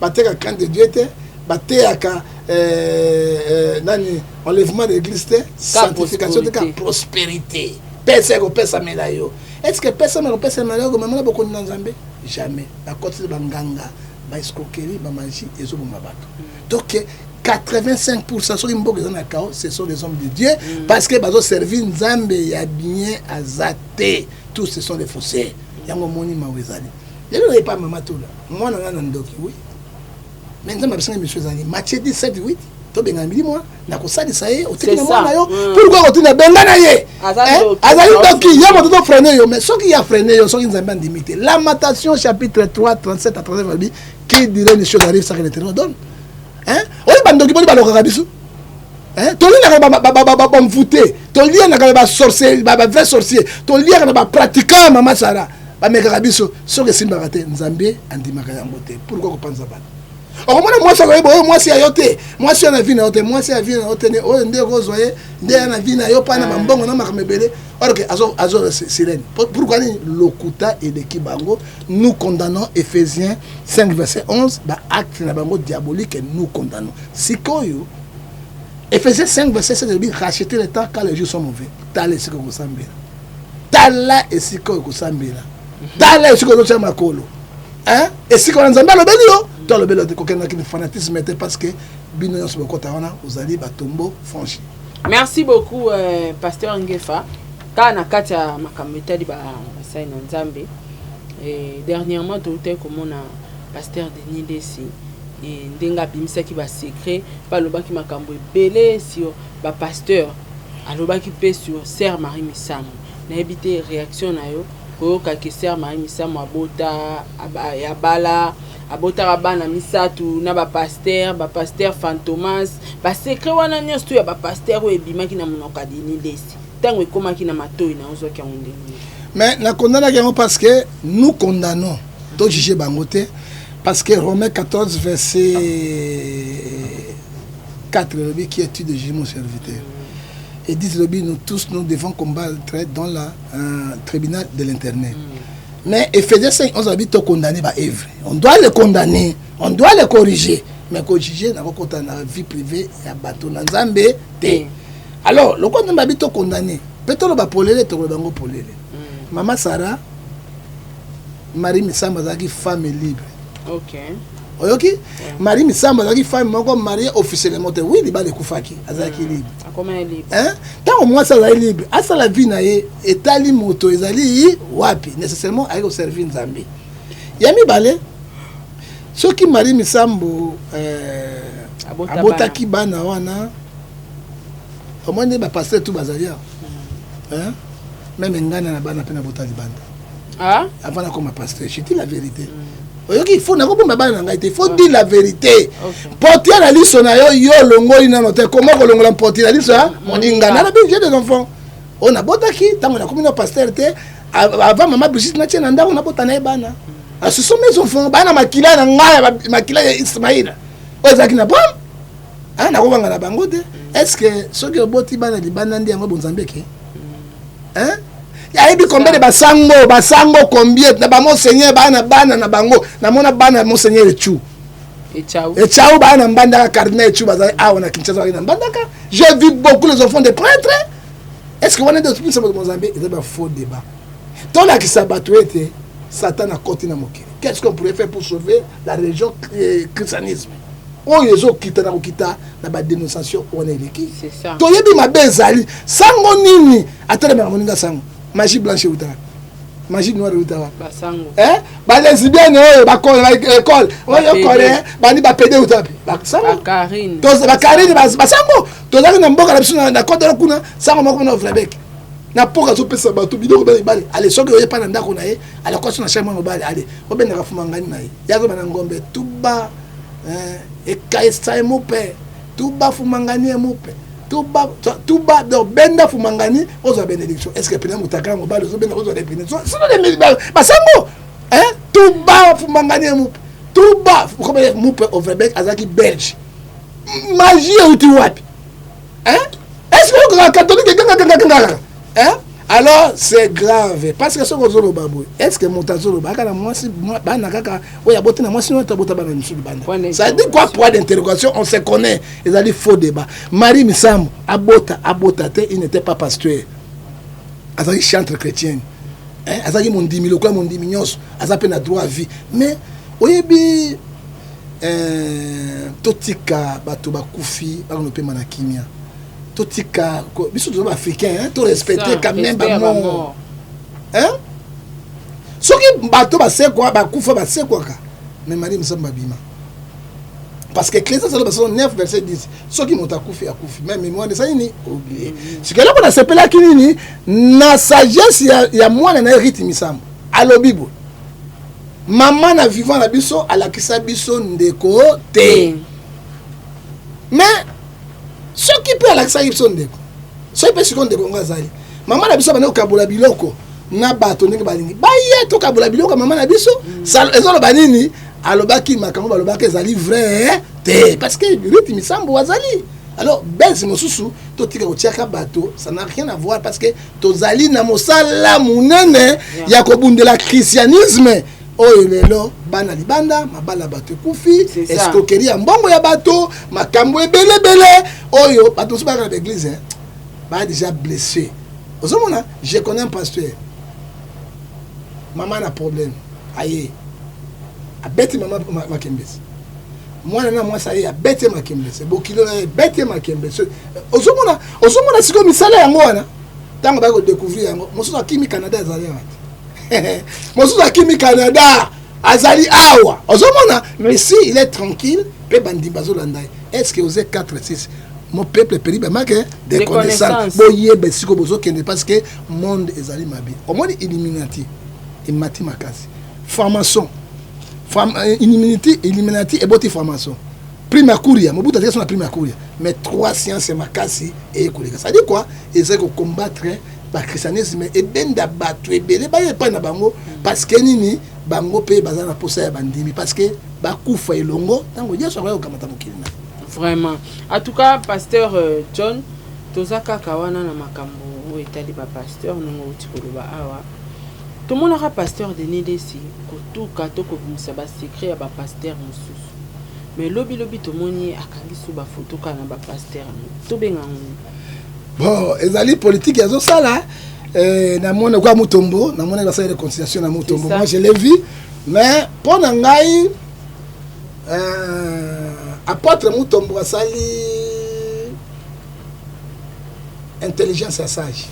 bateyaka crainte de Dieu te, bateyaka euh, euh, nani enlèvement de l'église te, sanctification te, kaka prospérité. Pesa ekopesamela yo. Est-ce que pesamela ekopesamela yo komemela bokonzi na Nzambe? Jamais. Bakotisi banganga, ba escroquerie, ba magie ezoboma bato. Donc 85% soki mboka eza na chaos, ce sont des hommes de Dieu mm. parce que bazo servir Nzambe ya bien aza te. Tous ce sont des faussaires. Yango moni mawa ezali. Lelo naye pa mama tola. Mwana nga na ndoki oui. Mais Nzambe abisinga mission ezali Matthieu 17 8 tobengana milimo nakosalisa ye otiki na mwana yo mm. pourquoi kotinda bengana ye azali ndoki ye moto to freine yo mais soki ye afreine yo soki nzambe andimi te lamentation chapitre 3 37 à 39 alobi qui dirait une chose arrive sans que l'éternel donne hein oyo bandoki boni balokaka biso hein toliaka bamvute tolianaka na basorcier bavrai sorcier toliaka na bapratiquant mama sara bamekaka biso soki esimbaka te nzambe andimaka yango te pourquoi kopanza bato okomona mwasi akoyeba oyo mwasi ya yo te mwasi oyo na vie na yo te mwasi ya vie na yo te oyo nde okozwa ye nde ya na vie na yo mpa na bambongo na makambo ebele or que azo azo sirène pourquoi nini lokuta eleki bango nous condamnons Ephésiens 5 verset 11 ba acte na bango diabolique nous condamnons sikoyo Ephésiens 5 verset 7 elobi racheter le temps car les jours sont mauvais tala esika okosambela tala esika okosambela tala esika ozotia makolo hein esika wana nzambe alobeli yo to alobeli yo te kokendaki na fanatisme te parce que bino nyonso bokota wana ozali batombo franchi. Merci beaucoup euh, pasteur Ngefa kaka na kati ya makambo etali basali na Nzambe et dernièrement toutaki komona pasteur Denis Lessi et ndenge abimisaki ba secret mpe alobaki makambo ebele sur ba pasteur alobaki mpe sur sœur Marie Misamu nayebi te réaction na yo koyoka ke sœur Marie Misamu abota abala abotaka bana misatu na ba pasteur ba pasteur fantomas ba secret wana nyonso tu ya ba pasteur oyo ebimaki na monoko ya Denis Lessi ntango ekomaki na matoi na ozwaki yango ndenge nini? Mais na condamnaki yango parce que nous condamnons to juger bango te parce que Romains 14 verset 4 elobi qui es-tu de juger mon serviteur et 10 elobi nous tous nous devons combattre dans la euh, tribunal de l'internet mm. mais Ephésiens 5 11 alobi to condamner ba œuvre on doit les condamner on doit les corriger mais ko juger nakokota na vie privée ya bato na nzambe te mm. alors lokola nzambe abi to condamner mpe toloba polele tokoloba yango polele mm. mama Sarah Marie Misambo azalaki femme libre okay. oyoki yeah. Marie Misambo azalaki femme moko marie officiellement te oui libala ekufaki azalaki mm. libre ntango mwasi azali libre asala vie na ye etali moto ezali wapi nécessairement ayaki koservir nzambe ya mibale soki Marie Misambo euh, abotaki bana wana omoni nde bapasteur tu bazali awa mm. meme ngai na bana mpe nabota libanda ah? avant nakoma pasteur je dis la vérité mm. oyoki il faut nakobomba bana na ngai te il faut dire la vérité mpotia na liso na yo yo olongoli nano te koma kolongola mpoti na liso ya moninga nalobi j'ai des enfants oyo nabotaki ntango nakomi na pasteur te avant mama Brigitte natie na ndako nabota na ye bana ah, ce sont mes enfants bana makila na ngai makila ya Ismaïla oyo ezalaki na Abraham ah, nakobanga na bango te est ce que soki oboti bana libanda nde yango bonzambe eke hein ayebi combien de basango basango combien na bamonseigneur bana bana na bango namona bana ya monseigneur echu echau bana na mbandaka cardinal echu bazali awa na kinshasa bazali na mbandaka j'ai vu beaucoup les enfants des prêtres est ce que wana nde otubisa moto monzambe eza ba faux débat tolakisa bato ete satan akoti na mokili qu'est ce qu'on pourrait faire pour sauver la religion euh, christianisme oyo ezokita na kokita na badénonciation wana eleki toyebi mabe ezali sango nini atelemaka moninga sango magie blanche eutaka magie noire eutaka eh? balesbienne oyo baekole oyo kore bani bapede euta wapi bakarine basango tozalaki na mboka na biso na kodolo kuna sango moko na vrabek na mpoka azopesa bato biloko bana mibale ale soki oye pa na ndako na ye ale akosi na chambre mobali ale obendaka fumangani na ye ye azoba na ngombe tuba eh, ekaisa ye mupe tuba fumangani ye mupe tuba tuba donc benda fumangani ozwa bénédiction est ce que pena motaka mobali ozobenda ozwa bénédiction sino basango hein tuba fumangani ye mupe tuba mupe overbeck azalaki belge magie euti wapi hein? Oyokaka catholique egangagangagangaka, hein? Alors c'est grave, parce que soki ozoloba boye, est ce que moto azoloba aka na mwasi, bana kaka oyo aboti na mwasi oyo abota bana misusu libanda? Ça dit quoi? Point d'interrogation. On se connaît. Ezali faux débat. Marie Misamu, abota abota te, il n'était pas pasteur, azalaki chantre chrétienne, hein? Azalaki mondimi lokola mondimi nyonso, aza mpe na droit à vie. Mais oyebi, totika bato bakufi bakona pema na kimia. Totika biso toza baafricain, torespecte quand même bamort, hein? Soki bato basekwa, bakufa basekwaka, mais Marie Misamu babima, parce que Ecclésiaste aloba 9 verset 10, soki moto akufi, akufi, mais mémoire esali nini? Oublié. Sikoyo eloko nasepelaki nini na sagesse ya mwana na ye Ruth Misambo, alobi boye: mama na vivant na biso alakisa biso ndeko te. Mais soki mpe alakisaki biso ndeko, soki mpe sikoyo ndeko yango azali mama na biso, bandi kokabola biloko na bato ndenge balingi, baye tokabola biloko ya mama na biso. Ezoloba nini? Alobaki makambo balobaki ezali vrai te, parce que Ruth Misambo azali. Alors bese mosusu totika kotiaka bato, ça n'a rien à voir, parce que tozali na mosala monene ya kobundela christianisme oyo lelo bana libanda, mabala bato ekufi, escroquerie ya mbongo ya bato, makambo ebelebele oyo bato mosusu bayaka na baeglise baya déjà blessé. Ozomona, je connais un pasteur, mama na problème, aye abeti mama makembesi, mwana na mwasi aye abeti ye makembesi, bokilo na ye ebeti ye makembesi. Ozomona, ozomona sikoyo misala yango wana, ntango baki kodécouvrir yango, mosusu akimi Canada, azali awa te. Mosusu akimi Canada, azali awa. Ozomona, mais si il est tranquille mpe bandimi bazolanda ye. Est ce que Osée 4 6, mon peuple périt par manque de connaissance? Boyeba esika bozokende, parce que monde ezali mabe. Omoni Illuminati emati makasi, franc-maçon, Illuminati, Illuminati eboti franc-maçon, prima curia. Mobutu atikasi na prima curia, mais trois sciences makasi eye koleka. Ça dit quoi? Ezali kocombattre bachristianisme, ebenda bato ebele baye epai na bango, parce que nini? Bango mpe baza na posa ya bandimi, parce que bakufa elongo ntango Yesu akoya kokamata mokili na. Vraiment, en tout cas, pasteur John, toza kaka wana na makambo oyo etali bapasteur. Ndenge outi koloba awa, tomonaka pasteur Denis Lesi kotuka to kobimisa basecret ya bapasteur mosusu, mais lobilobi tomoni akangi so bafoto kaka na bapasteur yango. Tobenga yango? Bon, ezali politique azosala. Namoni kwa Mutombo, namoni basala réconciliation na Mutombo. Moi, je l'ai vu, mais mpo na ngai, apôtre Mutombo asali intelligence ya sage.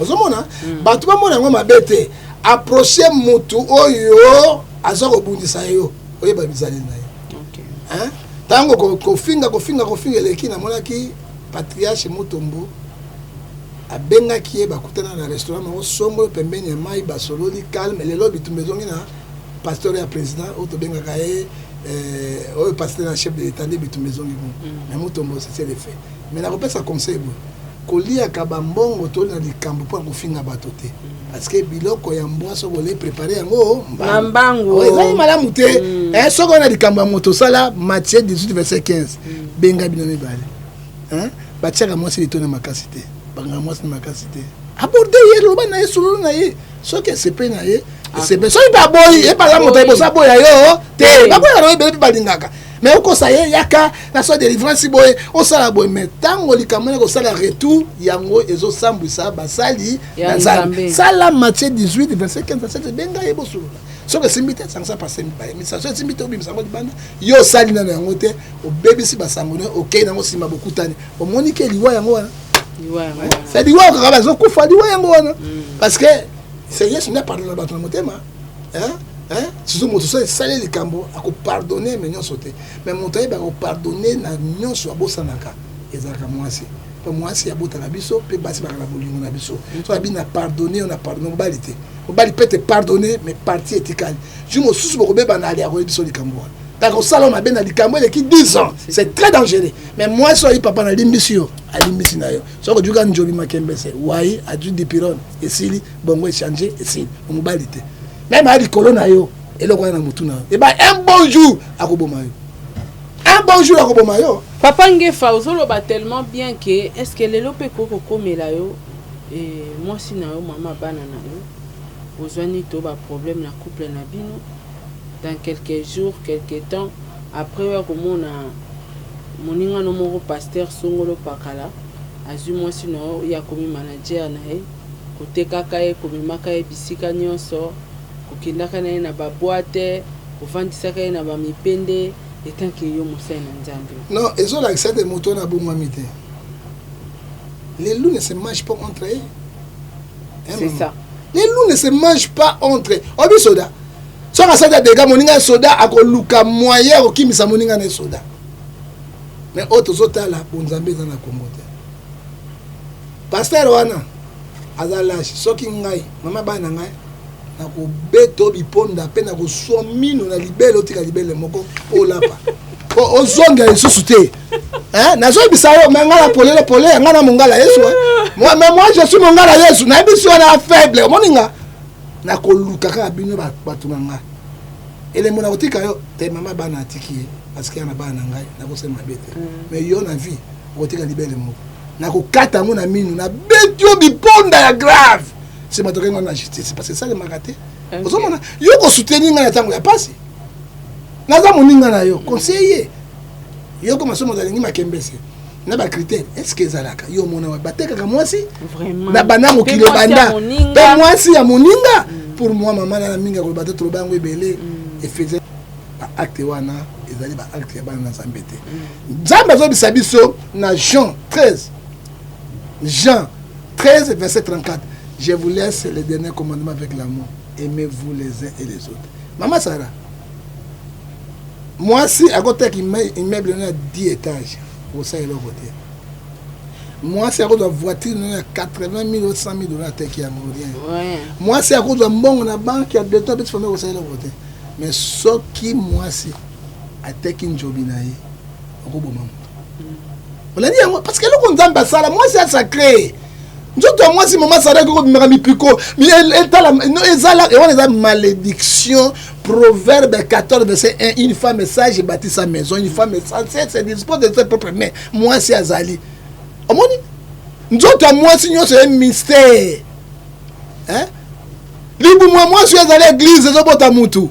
Ozomona, bato bamona yango mabe te. Approche motu oyo aza kobundisa yo, oyeba bizaleli na ye. Ntango kofinga, kofinga, kofinga eleki, namonaki patriarche Mutombo abengaki ye, bakutana na restaurant moko songolo pembeni ya mai, basololi calme. Lelo bitumba ezongi na pasteur ya président oyo tobengaka ye, oyo pasteur ya chef de l'état, nde bitumba ezongi kuna. Mais Mutombo, c'est le fait. Mais nakopesa conseil boye: koliaka bambongo to na likambo mpona kofinga bato te, parce que biloko ya mbwa, soki ole prépare yango na mbangu, ezali malamu te. Soki oyo na likambo ya moto, osala Matthieu 18 verset 15, benga bino mibale. Batiaka mwasi lito na makasi te, bakanga mwasi na makasi te. Aborde ye, loba na ye, sololo na ye. Soki esepe na ye, esepe. Soki mpe aboyi, epala moto liboso aboya yo te. Baboyaka na yo ebele mpe balingaka, mais okosa ye: yaka na so délivrance boye, osala boye. Mais ntango likambo wana kosala retour, yango ezosambwisa basali na Nzambe. Sala Matthieu 18 verset 15 7, benga ye, bosolola. Soki esimbi te, sangisa pase mibale misato. Soki esimbi te, obimisa yango libanda. Yo osali nano yango te, obebisi basango no, okei nango nsima, bokutani, omoni ke liwa yango wana. C'est liwa kaka bazokufa, liwa yango wana, parce que c'est Yesu nde apardonne bato na motema. Surtout moto so esali likambo, akopardonne, mais nyonso te. Mais moto ayebaka kopardonne na nyonso, abosanaka, ezalaka mwasi, mpo mwasi abotaka biso mpe basi baka na bolingo na biso. So abi na pardonne yo, na pardonne mobali te, mobali peut te pardonner, mais partie etikali. Jour mosusu bokobeba ali, akoyebi biso likambo wana, taka kosala mabe na likambo eleki 10 ans, c'est très dangereux. Mais mwasi oyo ayi papa nalimbisi yo, alimbisi na yo. Soki ojuka njobi makembese wai aju dipirone, esili bongo, échange esili. Mobali te, même aya likolo na yo, eloko wana na motu na yo, eba un bon jour akoboma yo. Un bon jour akoboma yo. Papa Ngefa, ozoloba tellement bien que est ce que lelo mpe ekoki kokomela yo eh, mwasi na yo, mama bana na yo, bozwani to ba problème na couple na bino, dans quelques jours, quelques temps après oya komona moninga no moko pasteur songolo pakala azwi mwasi na yo, ye akomi manager na ye, kotekaka ye, komemaka ye bisika nyonso, kokendaka na ye na ba boîte, kovandisaka ye na ba mipende etant que yo mosali na Nzambe. Non, ezolakisa ete moto wana abongwami te. Les loups ne se mangent pas entre eux. Hein, C'est ça. Les loups ne se mangent pas entre eux. Obi soda. Soki asali ya dega moninga ya soda akoluka moyen ya kokimisa moninga na ye soda. Mais oyo tozotala bonzambe eza na Congo te. Pasteur wana aza lâche. Soki ngai mama bana na ngai nakobeta biponda mpe nakoswa mino na libele otika libele moko olapa po ozongela lisusu te. Nazoyebisa yo me ngai na polele polele ngai na mongala Yesu. Moi, mais moi je suis mongala Yesu. Nayebisi yo na faible omoni nga nakoluka kaka bino bato na ngai elembo nakotika yo te mama bana atiki ye parce que ya na bana na ngai nakosala mabe te. Mais yo na vie okotika libele moko nakokata yango na minu nabeti yo biponda ya grave nsima tokenga na justice parce que esalemaka te. Ozomona yo kosoutenir ngai na ntango ya pasi naza moninga na yo conseiller yo koma so moto alingi makembese na bacritère est ce que ezalaka yo omona wapi batekaka mwasi na banda mokili ebanda mpe mwasi ya moninga. Pour moi mama na mingi akoloba te toloba yango ebele efaize baacte wana ezali baacte ya bana na Nzambe te. Nzambe azobisa biso na Jean 13, Jean 13 verset 34: je vous laisse le dernier commandement avec l'amour, aimez-vous les uns et les autres. Mama Sara, mwasi akoteka immeuble na 10 étages osala eloko te. Mwasi akozwa voiture na ya 80 000 ou 100 000 dollars ateki yango, rien. Mwasi akozwa mbongo na banque ya beton apesi famille kosala eloko te. Mais soki mwasi ateki njobi na ye okoboma moto olandi yango parce que eloko Nzambe asala mwasi asacré nzoto ya mwasi. Mama Sara ekoki kobimaka mipiko etala ezala wana eza malédiction. Proverbe 14 verset 1: une femme sage bâtit sa maison, une femme sensée se dispose de ses propres mains. Mwasi azali omoni nzoto ya mwasi nyonso ye mystère, hein? Libumu ya mwasi oyo ezali église ezobota mutu.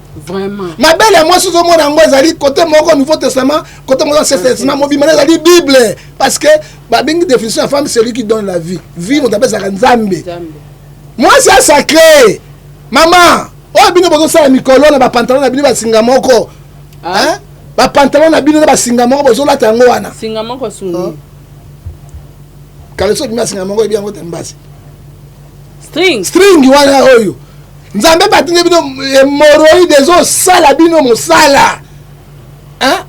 Mabele ya mwasi ozomona yango ezali côté moko Nouveau Testament, côté moko Ancien Testament. Mobima na ezali Bible parce que babengi définition ya femme: celui qui donne la vie. Vie moto apesaka Nzambe. Mwasi asacré. Mama oyo bino bozosala mikolo na bapantalon na bino basinga moko. Hein? Bapantalon na bino na basinga moko bozolata yango wana. Singa moko suni. Kaleso bimi asinga moko oyebi yango te mbasi. String. String wana oyo Nzambe batindi bino hémorroïde ezosala bino mosala.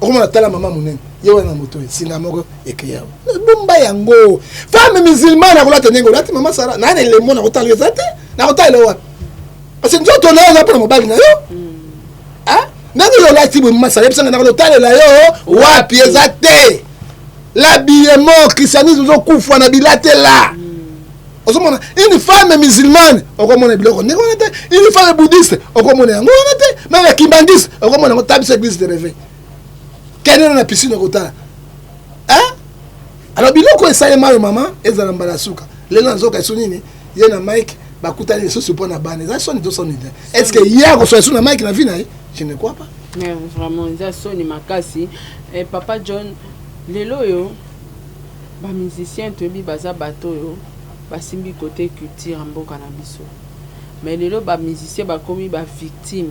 Okomona tala mama monene ye wana na moto singa moko ekeya bomba yango. Femme musulmane akolata ndenge olati mama Sara naa na elembo nakotala eza te nakotala wapi parce que nzoto na yo eza mpona mobali na yo. Ndenge yo olati boye mama Sara yebisanga nakotalela yo wapi eza te. L'habillement christianisme ozokufa na bilatela. Ozomona une femme musulmane okomona biloko ndenge wana te, une femme bouddhiste okomona yango wana te, même ya kimbanguiste okomona yango. Ta biso église de réveil kende na piscine okotala. Alors biloko esalema oyo mama ezala mbala suka lelo nazoka esu nini ye na Mike bakutani lisusu mpo na bana eza soni to soni te. Est ce que ye akoswa esu na Mike na vie na ye? Je ne crois pas. Mais vraiment eza soni makasi. Eh, papa John, lelo oyo bamusicien toyebi baza bato oyo basimbi côté culture ya mboka na biso, mais lelo bamusicien bakomi bavictime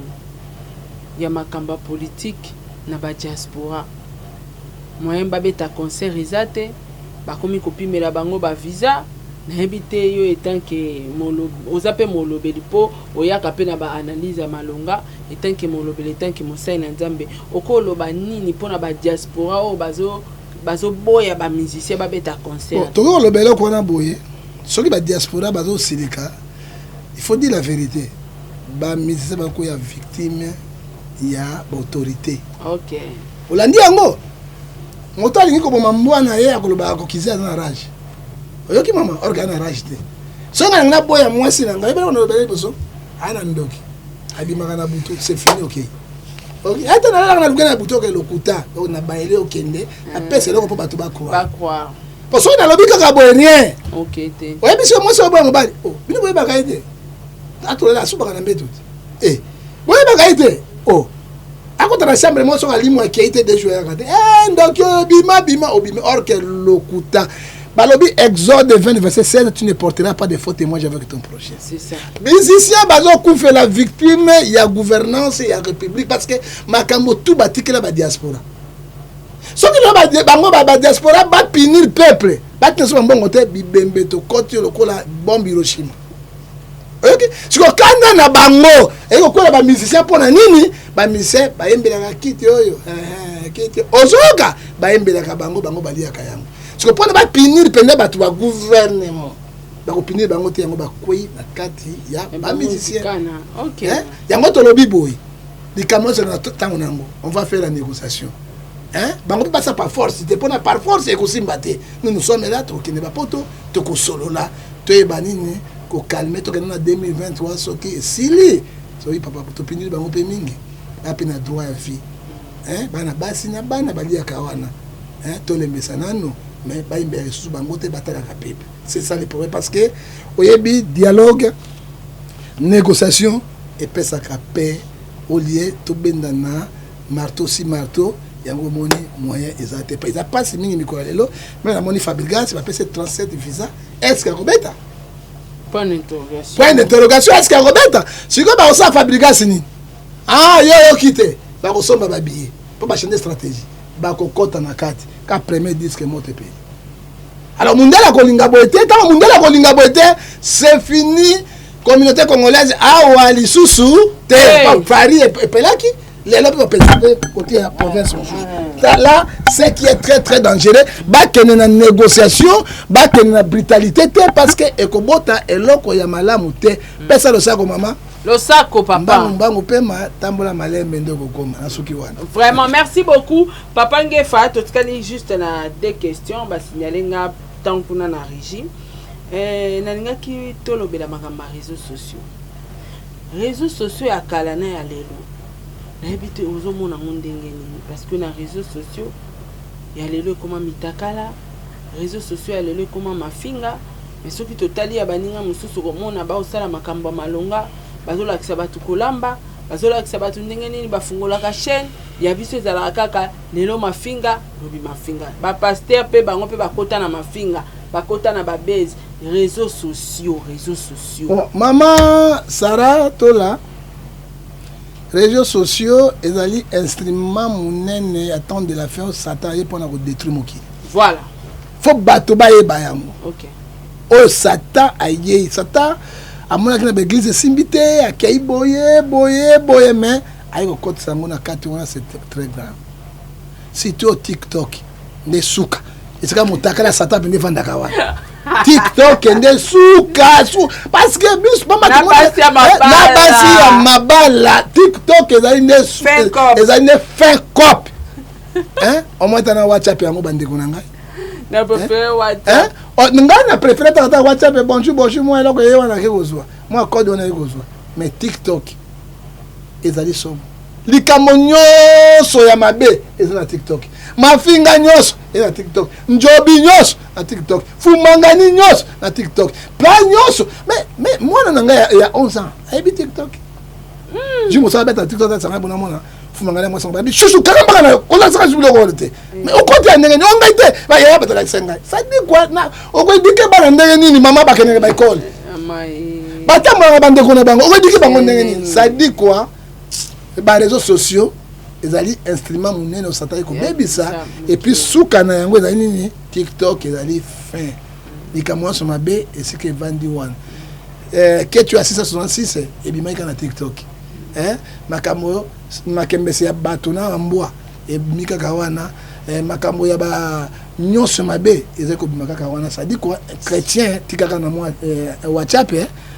ya makambo ya politique na badiaspora. Moyen babeta concert eza te, bakomi kopimela bango bavisa. Nayebi te yo etant que oza mpe molobeli mpo oyaka mpe na baanalyse ya malonga, etant que molobeli, etant que mosali na Nzambe, okoloba nini mpona badiaspora oyo bazoboya bamusicien babeta concert? Tokoki koloba eloko wana boye: soki badiaspora bazosilika, il faut dire la vérité, bamusicien bakoya victime ya baautorité. Olandi yango, moto alingi koboma mbwa na ye akoloba akokize aza na rage. Oyoki mama orga aza na rage te. Soki nalingi naboya mwasi na ngai ebele nalobela liboso aya na ndoki abimaka na butu, c'est fini. Okei. Ata nalalaka na luka na butu oke lokuta. Donc na bayele okende, napesa eloko mpo bato bacroire. Bacroire. Po soki nalobi kaka boye rien. Ok te. Oyebisi yo mwasi oboya mobali. Oh, bino boyebaka ye te. Atolela asubaka na mbeto te. Eh, boyebaka ye te. Oh. Akota na chambre moko soki alimu akei te deux jours ayaka te. Eh, ndoki oyo bima bima obimi or que lokuta. Balobi Exode 20 verset 16, tu ne porteras pas de faux témoignage avec ton prochain. C'est ça. Musicien bazokufela victime ya gouvernance ya république parce que makambo tout batikela ba diaspora. Soki lelo bango ba diaspora ba punir peuple, batina so bambongo te bibembe tokoti lokola bombe Hiroshima. Oyoki? Siko kanda na bango eko kola ba musicien pona nini? Ba musicien bayembelaka kiti oyo, eh, kiti ozoyoka bayembelaka bango, bango baliaka yango. Siko pona ba punir mpenza bato ba gouvernement bakopinir bango te, yango bakwei na kati ya ba musicien. Okay. Eh? Yango tolobi boye likambo nyonso na ntango na yango, on va faire la négociation. Hein? Bango mpe basa par force te, mpona par force ekosimba te. Nous nous sommes là, tokokende bapoto, tokosolola, toyeba nini kokalme, tokende na 2023 soki esili, soki papa topinili bango mpe mingi, bape na droit ya vie. Hein? Bana basi na bana baliaka wana. Hein? Tolembesa nano, mais bayimbela lisusu bango te, batalaka pepe. C'est ça le problème parce que oyebi dialogue, négociation epesaka paix au lieu tobendana marteau si marteau, yango omoni moyen eza te. Eza pasi mingi mikolo ya lelo. Mais namoni Fabregas bapesi 37 visa, est-ce que akobeta? Point d'interrogation. Point d'interrogation, est-ce que akobeta? Sikoyo bakosala Fabregas nini? Ah, yo yoki te, bakosomba ba billets po ba changer stratégie, bakokota na kati ka premier disque moto epeli. Alors mundele akolinga boye te, ntango mundele akolinga boye te, c'est fini. Communauté congolaise awa lisusu te. Hey. Paris epelaki lelo mpe bapelaka mpe côté ya province mosusu. Là, ce qui est très très dangereux, bakende na négociation, bakende na brutalité te parce que ekobota eloko ya malamu te. Pesa losako mama. Losako papa. Mbangu mbangu pema tambola malembe nde okokoma na suki wana. Vraiment merci beaucoup papa Ngefa, totikali juste na deux questions ba signaler nga tant kuna na régie. Nalingaki tolobela makambo ya réseaux sociaux. Réseaux sociaux ya kala na ya lelo. Nayebi te ozomona ngo ndenge nini parce que na réseaux sociaux ya lelo ekoma mitakala, réseaux sociaux ya lelo ekoma mafinga. Mais soki totali ya baninga mosusu komona baosala makambo ya malonga, bazolakisa bato kolamba, bazolakisa bato ndenge nini bafungolaka chaîne ya biso ezalaka kaka lelo mafinga, lobi mafinga. Ba pasteur pe bango pe bakota na mafinga, bakota na ba base, réseaux sociaux, réseaux sociaux. Bon, maman Sarah Tola, réseaux sociaux ezali instrument monene ya temps de la fin Satan aye mpona kodétruire mokili. Voilà. Faut bato bayeba yango. Okay. Oyo Satan ayei, Satan amonaki na baeglise esimbi te, akei boye boye boye, mais aye kokotisa yango na kati wana, c'est très grave. Surtout au TikTok nde suka esika motakala ya Satan mpe efandaka wana. TikTok nde suka su parce que biso mama Na basi ya mabala. na basi ya mabala, TikTok ezali nde Fin cop. ezali nde fin cop. Hein? Au moins tana WhatsApp yango bandeko na ngai. Na préféré WhatsApp. Hein? Oh, ngai na préféré tata WhatsApp, bonjour bonjour, moi eloko ye wana ke kozwa. Moi code wana ye kozwa. Mais TikTok ezali somo. Likambo nyonso ya mabe eza na TikTok. Mafinga nyonso eza na TikTok. Njobi nyonso na TikTok. Fumangani nyonso na TikTok. Plan nyonso. Mais mwana na ngai ya 11 ans ayebi TikTok. Ji mosala beta TikTok atsanga bona mwana. Fumangani mwasi ngo babi chuchu kaka mbaka na kolakisaka su biloko wana te. Mais okoti ya ndenge nini? Ongai te. Ba yaya batalakisa ngai. Ça dit quoi? Na okoedike bana ndenge nini? Mama bakendeke ba école. Batambolaka bandeko na bango. Okoedike bango ndenge nini? Ça dit quoi? Ba réseaux sociaux ezali instrument monene oyo Satan ekobebisa. Et puis suka na yango ezali nini? TikTok ezali fin. Likambo nyonso mabe esika evandi wana. Ketu ya 666 ebimaki kaka na TikTok. Makambo makembese ya bato na mbwa ebimi kaka wana. Makambo ya ba nyonso mabe ezali kobima kaka wana. Ça dit quoi? Chrétien tikaka na mwa WhatsApp,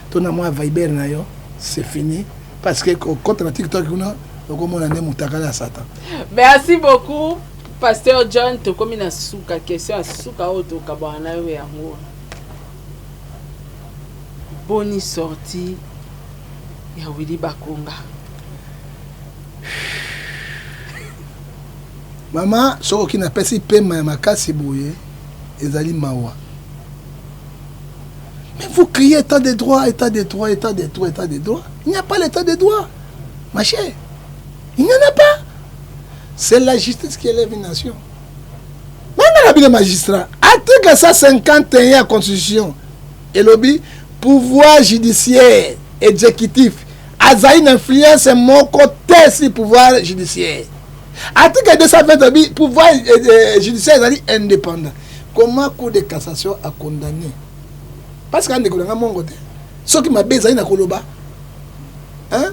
to na mwa Viber na yo, c'est fini. Parce que kokota na TikTok kuna okomona nde motakala ya Satan. Merci beaucoup Pasteur John, tokomi na suka question ya suka oyo tokabwana na yo yango. Boni sortie ya Willy Bakonga. Mama, soki oki napesi pema ya makasi boye, ezali mawa. Mais vous criez état de droit, état de droit, état de droit, état de droit. Il n'y a pas l'état de droit, ma chère. Il n'y en a pas. C'est la justice qui élève une nation. Même la bino magistrat, article 151 ya constitution, elobi pouvoir judiciaire exécutif azali na influence moko te si pouvoir judiciaire. Article 220 elobi pouvoir judiciaire ezali indépendant. Comment cour de cassation a condamné? Parce que ndeko na nga mongo te. Soki mabe ezali na koloba. Hein?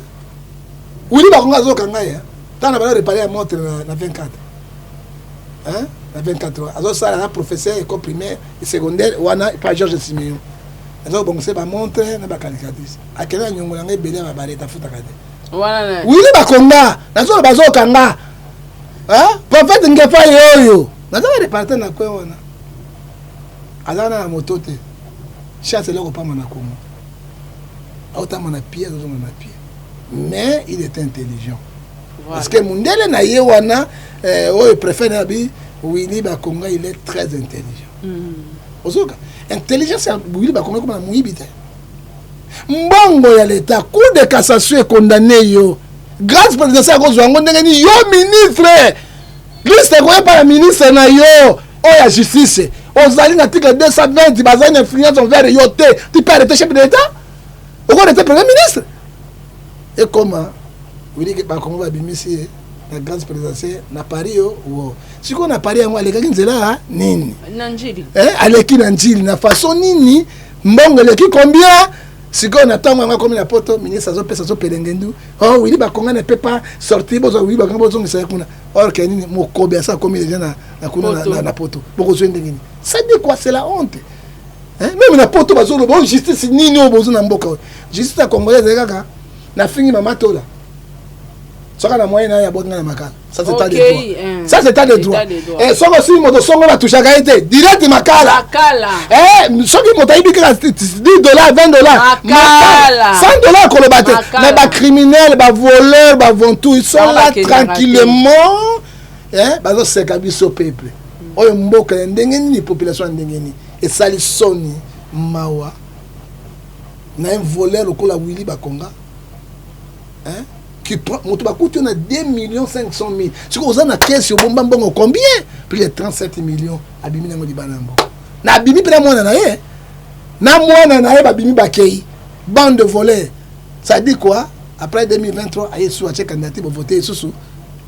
Willy Bakonga azoka ngai hein. Tana bana réparer ya montre na 24. Hein? Na 24 azosala na professeur école primaire et secondaire wana pa Georges Simeon. Azo bongisa ba montre na ba calculatrice. Akela nyongo na ngai ebele ya ba bareta futaka te. Wana na Willy Bakonga nazo bazoka nga. Hein? Prophète Ngefa yoyo. Nazo réparer na kwe wana. Aza na moto te. Chance eloko pamba na Congo. Aotama na pied, azozonga na pied. Mais il est intelligent. Voilà. Parce que mundele na ye wana oyo préfet na bi Willy Bakonga, il est très intelligent. Ozoka intelligence ya Willy Bakonga comme na muyibi te. Mbongo ya l'État, cour de cassation est condamné yo. Grâce présidentielle akozwa yango ndenge ni yo ministre. Liste ekoya pa na ministre na yo oyo ya justice. Ozali na article 220 bazali na influence envers yo te. Tu peux arrêter chef de l'État? Oko arrêter premier ministre? Et comment Willy Bakonga babimisi ye na grâce présidentielle na Paris yo wo. Sikoyo na Paris yango alekaki nzela nini? Na Njili. Aleki na Njili na façon nini? Mbongo eleki combien? Sikoyo na ntango yango akomi na poto, ministre azopesa azopelengendu. Oh Willy Bakonga ne peut pas sortir, bozwa Willy Bakonga bozongisa ye kuna. Or que nini mokobe asa akomi déjà na kuna na poto. Bokozwa ndenge nini? Ça dit quoi? C'est la honte. Hein? Même na poto bazoloba, oh, justice nini oyo bozo na mboka oyo? Justice ya congolaise ezali kaka na fingi mama tola. Soka na moyen na ya botinga na makala. Ça c'est état de Ok, droit. hein. Ça c'est état de État droit. de droit. Eh soki osi moto songo ba touchaka ye te, direct makala. Makala. Eh soki moto ayibi kaka $10, $20, Makala. $100 koloba te. Makala. Mais ba criminels, ba voleurs, ba ventous, ils sont Ba là bakendaka te. tranquillement. Hein, bazo seka biso peuple. Oyo mboka ya ndenge nini, population ya ndenge nini? Esali soni mawa na un voleur lokola Willy Bakonga. Hein? Qui prend moto bakuti na 2 millions 500 mille. Sikoyo oza na caisse obomba mbongo combien? Plus de 37 millions abimi nango libanda mbongo. Na abimi pe na mwana na ye. Na mwana na ye babimi bakei. Bande de voleurs. Ça dit quoi? Après 2023, aye sous atie candidature pour voter sous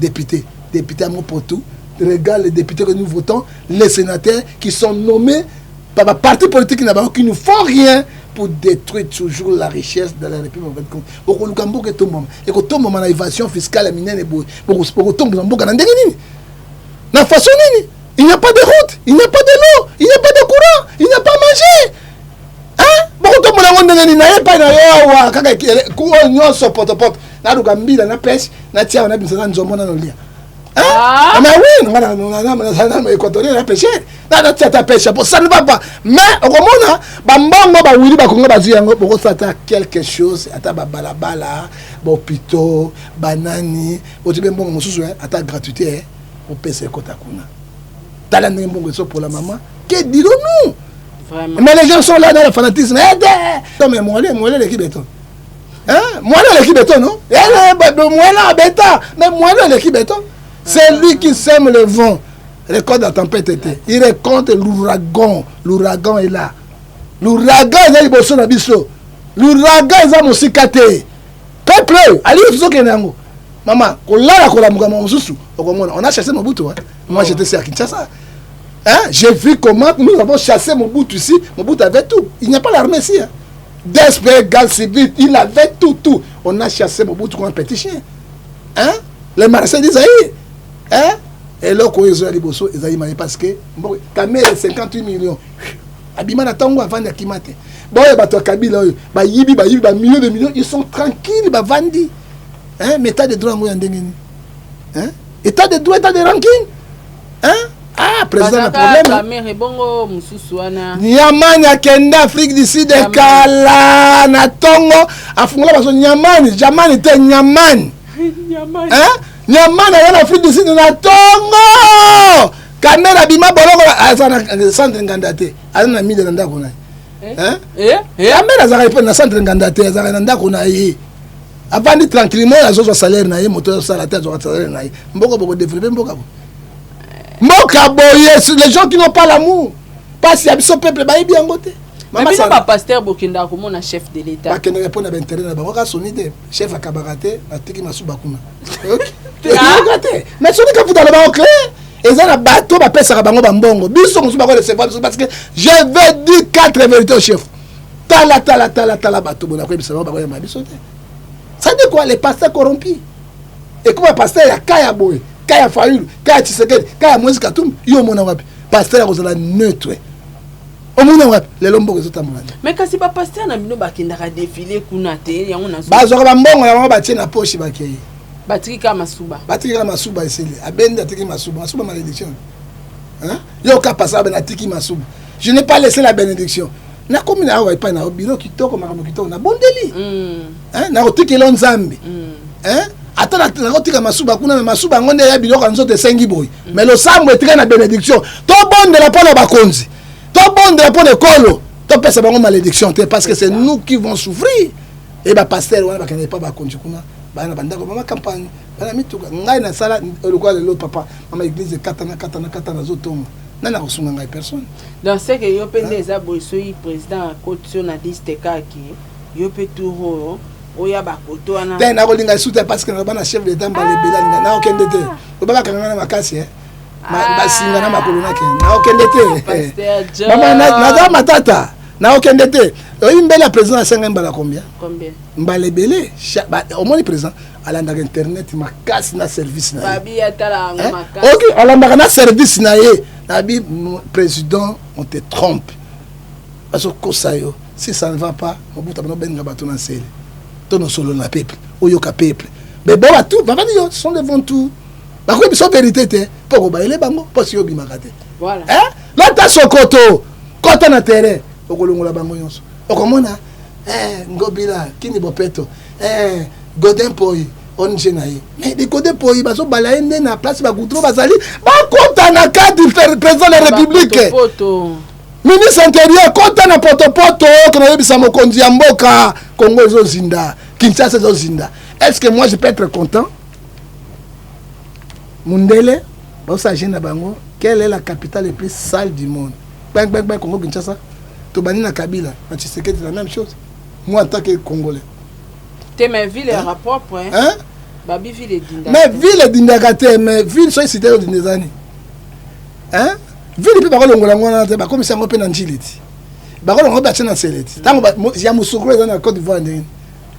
député. Député à Mopotou. Regarde les députés que nous votons, les sénateurs qui sont nommés par la parti politique qui ne font rien pour détruire toujours la richesse de la République démocratique du Congo. Bokoluka mboka etombama. Ekotombama na évasion fiscale ya minene boye. Bokotombola mboka na ndenge nini? Na façon nini? Il n'y a pas de route, il n'y a pas de l'eau, il n'y a pas de courant, il n'y a pas à manger. Hein? Bokotombola yango ndenge nini? Naye epai na yo awa, kaka oyo nyonso potopoto. Naluka mbila na pêche, natia wana bimisa na nzombo na nolia. Hein? Ah. Mais oui, nga na, na, na, na, na, na, équatorien, na pêche. Na, na, tia ta pêche. Bon, ça ne va pas. Mais, okomona, ba mbongo, ba Willy, ba Kongo, ba zwi yango, bokosala ata quelque chose, ata ba balabala, ba hôpitaux, ba nani, oti be mbongo mosusu, hein, ata gratuité, hein, opesa ekota kuna. Tala ndenge mbongo ezopola, maman. Que dirons-nous? Vraiment. Mais les gens sont là dans le fanatisme. Eh, de! Non, mais moi, moi, l'équipe est toi. Hein? Moi, l'équipe est toi, non? Eh, eh, bah, bah, moi, là, bêta. Mais moi, l'équipe est toi. C'est lui qui sème le vent. Récolte la tempête était. Il récolte l'ouragan. L'ouragan est là. L'ouragan est là, il bosse na biso. L'ouragan est là, mon cicate. Peuple, allez, vous autres, nango. Maman, kolala kolamuka mosusu, okomona. On a chassé Mobutu, hein. Moi, j'étais ici à Kinshasa. Hein? J'ai vu comment nous avons chassé Mobutu ici. Mobutu avait tout. Il n'y a pas l'armée ici. Hein. DSP, gaz civil, il avait tout, tout. On a chassé Mobutu comme un petit chien. Hein? Les Marseillais disent, hein? Et là, quand ils ont liboso, ils ont dit, parce que, bon, Kamerhe, 58 millions. Abima na tango avant ya kimate. Bon, ya bato ya Kabila, oyo, ba yibi, ba yibi, ba millions de millions, ils sont tranquilles, ba vandi. Hein? Mais état de droit, ngo ya ndenge nini? Hein? État de droit, état de rancune? Hein? Ah, président na Bazaka problème, hein? Kamerhe, bongo mosusu wana. Nyamani akende Afrique du Sud Nyamani. kala na tongo afungola baso Nyamani, Jamani te Nyamani. Nyamani. Hein? Nyama na ye na Afrique du Sud na tongo. Kamera abima boloko, aza na centre nganda te, aza na mide na ndako na ye. Eh? Eh? Kamera azalaka epe na centre nganda te, azalaka na ndako na ye. Avandi tranquillement, azozwa salaire na ye, moto azosala te, azwaka salaire na ye. Mboka bokodevelope mboka bo. Mboka boye, les gens qui n'ont pas l'amour. Pasi ya biso peuple bayebi yango te. Mais bino bapasteur bokendaka komona chef de l'État? Bakendaka mpo na baintérêt na bango, kaka soni te. Chef akabaka te, atiki masuba kuna. Yoka te. Mais soki Kafuta alobaka clair, eza na bato bapesaka bango bambongo, biso mosusu bako recevoir biso, parce que je vais dire quatre vérités au chef. Tala, tala, tala, tala bato bona koyebisa bango, bakoyamba biso te. Ça dit quoi? Les pasteurs corrompus. Ekoma pasteur ya kaya boye, kaya Fayulu, kaya Tshisekedi, kaya Moïse Katumbi, yo omona wapi? Pasteur akozala neutre. Omona wapi? Lelo mboka ezotambola te. Mais kasi bapasteur na bino bakendaka défilé kuna te, yango na Bazwaka bambongo na bango, batie na poche, bakei. Batiki kaka masuba. Batiki kaka masuba, esili. Abendi, atiki masuba. Masuba malédiction. Hein? Yo ka pasteur abe natiki masuba. Je n'ai pas laissé la bénédiction. Nakomi na awa epai na yo, biro kitoko, makambo kitoko, nabondeli. Hein? Nakotikela yo Nzambe. Hein? Ata nakotika masuba kuna, mais masuba yango nde ya biloko ya nzoto esengi boye. Mais losambo etikali na bénédiction. Tobondela mpo na bakonzi. Tobondela mpo na ekolo. Topesa bango malédiction te, parce que c'est nous qui vont souffrir. Et ba pasteur wana bakende pa bakonzi kuna, baya na bandako, mama campagne, bana mituka. Ngai nasala lokola lelo papa, mama église ekatana katana katana, azotonga. Nani akosunga ngai? Personne. Donc c'est que yo mpe nde eza boye, soki président akoti yo na liste kaki, yo mpe tour oyo oya bakoto wana. Te, nakolinga esu te, parce que naloba na chef d'état mbala ebele, alinga nakokende te. Loba bakanga nga na makasi, eh. Basinga na makolo, nakende, nakokende te. Pasteur John. Mama, naza matata, nakokende te. Oyi mbele ya président asengai mbala combien? Combien? Mbala ebele. Omoni, président alandaka internet makasi na service na ye. Babi atala yango Hein? makasi. Ok, alandaka na service na ye. Nabi président, on te trompe, bazokosa yo. Si ça ne va pas, Mobutu abana obenga bato na nsele to nosolo na peuple, oyoka peuple. Mais bo batu bavandi yo sont devant tout, bakoyebi biso vérité te mpo kobayele bango mpo si obimaka te. Voilà. Hein? Lata sokoto, kota na terrain, okolongola bango nyonso. Okomona eh, Ngobila kini bopeto, eh, Godin Poi ONG na ye. Mais de Godin Poi bazobala ye nde na place bagoudron bazali bakota na cadre président de la République. Poto. Ministre intérieur, kota na potopoto, okende oyebisa mokonzi ya mboka, Congo ezozinda, Kinshasa ezozinda. Est ce que moi je peux être content? Mundele bazosala jeune na bango, quelle est la capitale le plus sale du monde? Kpeng, Congo Kinshasa. Tobandi na Kabila, na Tshisekedi, la même chose. Moi en tant que Congolais, te, mais ville ya propre, hein? Hein? Babi ville edinda. Mais ville edindaka te. Mais ville soki cité odinda ezani, hein? Ville mpe bakolongola yango wana te, bakomisa yango mpe na njili ti bakolongola mpe batie na nsele ti ntango ya mosokolo eza na Côte d'Ivoire ndenge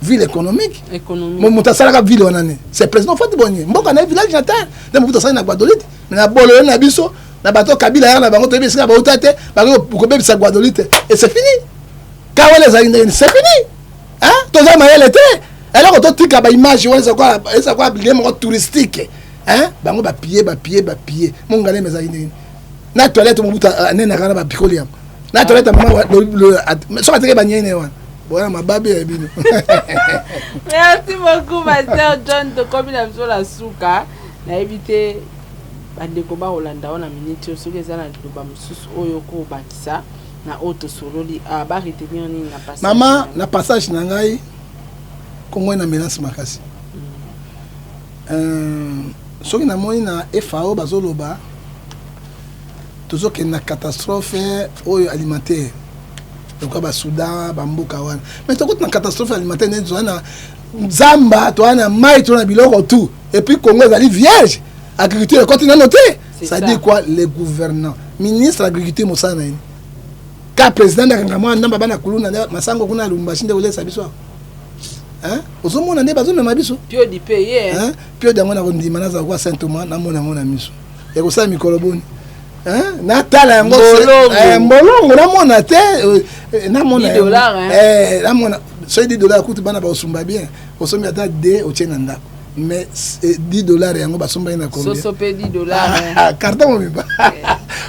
ville économique. Économique. Moto asalaka ville wana ne c'est président Fati Bonye, mboka na ye, village natal nde mobutu asali na Gbadolite. Mais na bololo na biso na bato Kabila yaka na bango, toyebi esika bauta te, bakoki kobebisa Gbadolite et c'est fini. Kawele ezalaki ndenge nini? C'est fini, hein? Toza mayele te. Eloko totika baimage wana eza kwa lieu moko touristique, hein? Bango bapie bapie bapie mongalema ezalaki ndenge nini? Na toilette mobutu anenaka na bapikoli yango na toilette ya mama soki ateki banyene wana boya mababe ya bino. Merci beaucoup, pasteur John. Tokomi na biso na suka. Nayebi te bandeko bakolanda wana miniti oyo, soki eza na liloba mosusu oyo okobakisa na oyo tosololi, ah, baretenir nini na passage mama na yo? Na passage na ngai, Kongo na menace makasi. Soki namoni na FAO bazoloba tozokende na catastrophe oyo alimentaire lokola Basoudan, bamboka wana, mais tokoti na catastrophe alimentaire nde toza na zamba, toza na mai, toza na biloko tout, et puis Congo ezali vierge, agriculture ekoti nano te. C'est Ça ça. dit quoi? Les gouvernants, ministre agriculture, mosala na ye ka président nde akanga mwa ndamba bana kuluna nde masango kuna ya Lubumbashi nde kolesa biso awa. Hein? Ozomona nde bazomema biso. Piodi mpe ye. Hein? Pio yango na kondima nazala kwa Saint Thomas, namona yango na miso, ekosala mikolo boni, hein? Natala yango. Mbolongo. Mbolongo namona te, namona 10 yango. Dollars, hein? Namona soki 10 $ kutu bana bakosumba bien, osombi ata d otie na ndako. Mais 10 $ yango basombaki na combien? Soso mpe 10 $, hein. Ah, carton mobimba.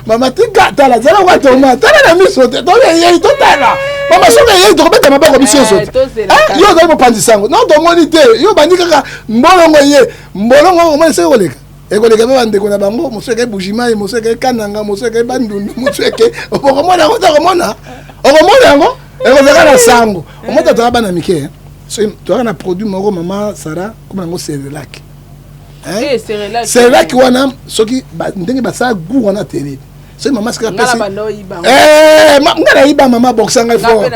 Mama, tika, tala, zala kwa Toma, tala na miso te, toyei totala. Mama, soki eye, tokobeta maboko biso nyonso te. Yo ozali mopanzi sango, non? Tomoni te, yo obandi kaka mbolongo ye mbolongo, omoni soki ekoleka, ekoleka mpe bandeko na bango. Mosu eke Bujimayi, mosu eke Kananga, mosu eke Bandundu, mosu eke. Okomona yango te, okomona, okomona yango ekozalaka na sango. Omota toya bana mike, soki toyaka na produit moko, mama Sara, koma yango Cerelac. Cerelac wana, soki ndenge basala goût wana terrible, soki mama sika apesi nga nayiba, mama bokisa ngai fort.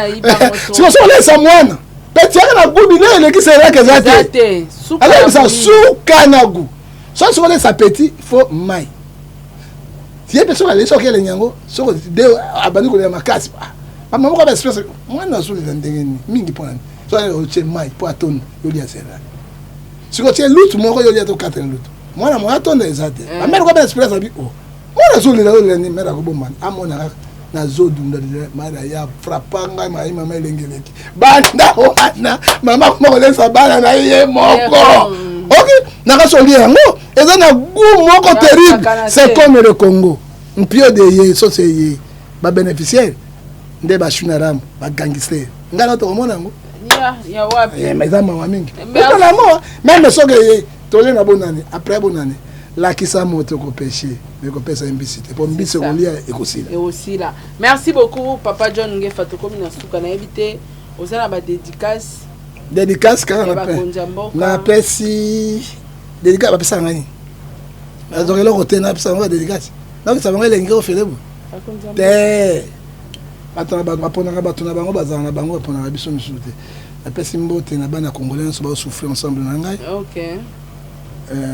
Siko soki olesa mwana pe tiaka na goût, bile eleki Cerelac eza te, alebisa suka na goût. Soki soki olesa petit, faut mai ye mpe soki alesi, soki elengi yango, soki de abandi kolela makasi, bamama moko baespèce mwana azolela ndenge nini mingi, mpona nini? Soki otie mai mpo atonda, yolia Cerelac. Soki otie lutu moko, yolia to 4 lutu, mwana moyo atonda eza te. Bamere ko baespèce abi o mwana azolela, olela nini? Mare akobomana, amona kaka nazodunda, mara ya frappa ngai mai mama elenge eleki. Banda wana mama koma kolesa bana na ye moko. Ok, nakasi olia yango, eza na goût moko terrible. C'est comme le Congo mpio de ye soso eye babénéficiaire nde bashuna rambo bagangster. Ngai na tokomona yango, eza mawa mingi otala yango. Même soki eye, tolie na bonane, après bonane lakisa moto kopêcher, mais kopesa ye mbisi te, mpo mbisi ekolia, ekosila. Ekosila. Merci beaucoup, papa John Ngefa. Tokomi na suka. Nayebi te oza na badédicace? Dédicace kaka napesi dédicace, bapesaka ngai nini? Nazwaka eloko te, napesa bango badédicace, nakisa bango elengi ofele bo te. Bato na bato baponaka bato na bango, bazala na bango, baponaka biso misusu te. Napesi mbote na bana congolais nyonso bazosouffrir ensemble na ngai.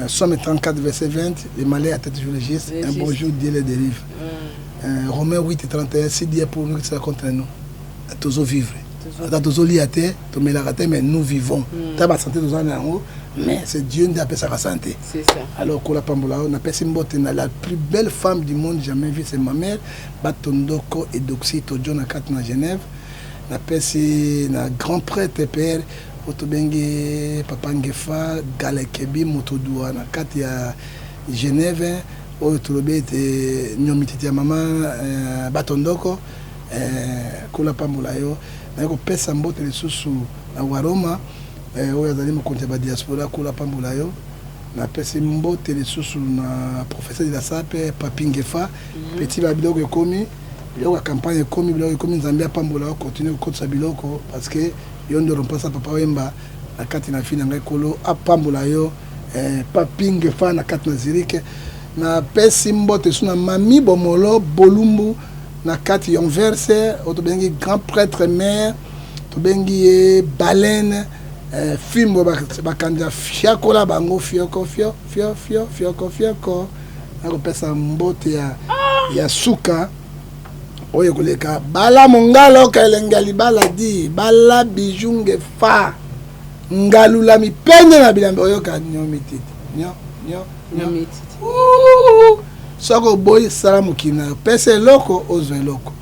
Psaume 34, verset 20: le malheur atteint toujours le juste, un bon jour Dieu les délivre. Romains 8 et 31: si Dieu est pour nous, qui sera contre nous? Tozo vivre, ata tozolia te, tomelaka te, mais nous vivons. Ta basanté toza na yango, mais c'est Dieu nde apesaka santé. Alors kola pambola oyo. Napesi mbote na la plus belle femme du monde jamais vue, c'est ma mère Batondoko Edoxi Tojo na kati na Genève. Napesi na grand prêtre père oyo tobengi papa Ngefa Galekebi Motodua na kati ya Genève, oyo tolobi ete nyomititi ya mama Batondoko, kola pambola yo. Naye kopesa mbote lisusu na Waroma, oyo azali mokonzi ya badiaspora, kola pambola yo. Napesi mbote lisusu na professeur de la sape, Papi Ngefa. Petit, ba biloko ekomi, biloko ya campagne ekomi, biloko ekomi. Nzambe apambola yo, continue kokotisa biloko, parce que yo nde rompasa papa Wemba na kati na fi na ngai. Kolo apambola yo, Papi Ngefa na kati na Zurich. Napesi mbote su na mami Bomolo Bolumbu na kati ya Anvers, oyo tobengi grand prêtre mare, tobengi ye baleine, fimbo bakanzi ya fiakola bango fioko fio fio fio fioko fioko. Nakopesa mbote ya suka oyo ekoleka: bala mongala, oka elenge ya libala, di bala Bijou Ngefa, ngalula mipende na bilambe, oyoka nyomi titi nyo nyo nyo. Soki oboyi, sala mokili na yo, pesa eloko, ozwa eloko.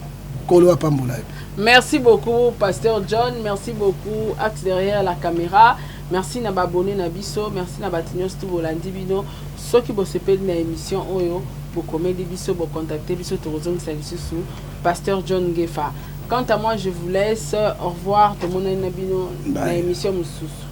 Kolo apambola yo. Merci beaucoup, pasteur John. Merci beaucoup, Axe derrière la caméra. Merci na abonné na biso. Merci na bato nyonso tu bolandi bino. Soki bosepeli na émission oyo, bokomeli biso, bocontacte biso, tokozongisa lisusu pasteur John Ngefa. Quant à moi, je vous laisse. Au revoir. Tomonani na bino na émission mosusu.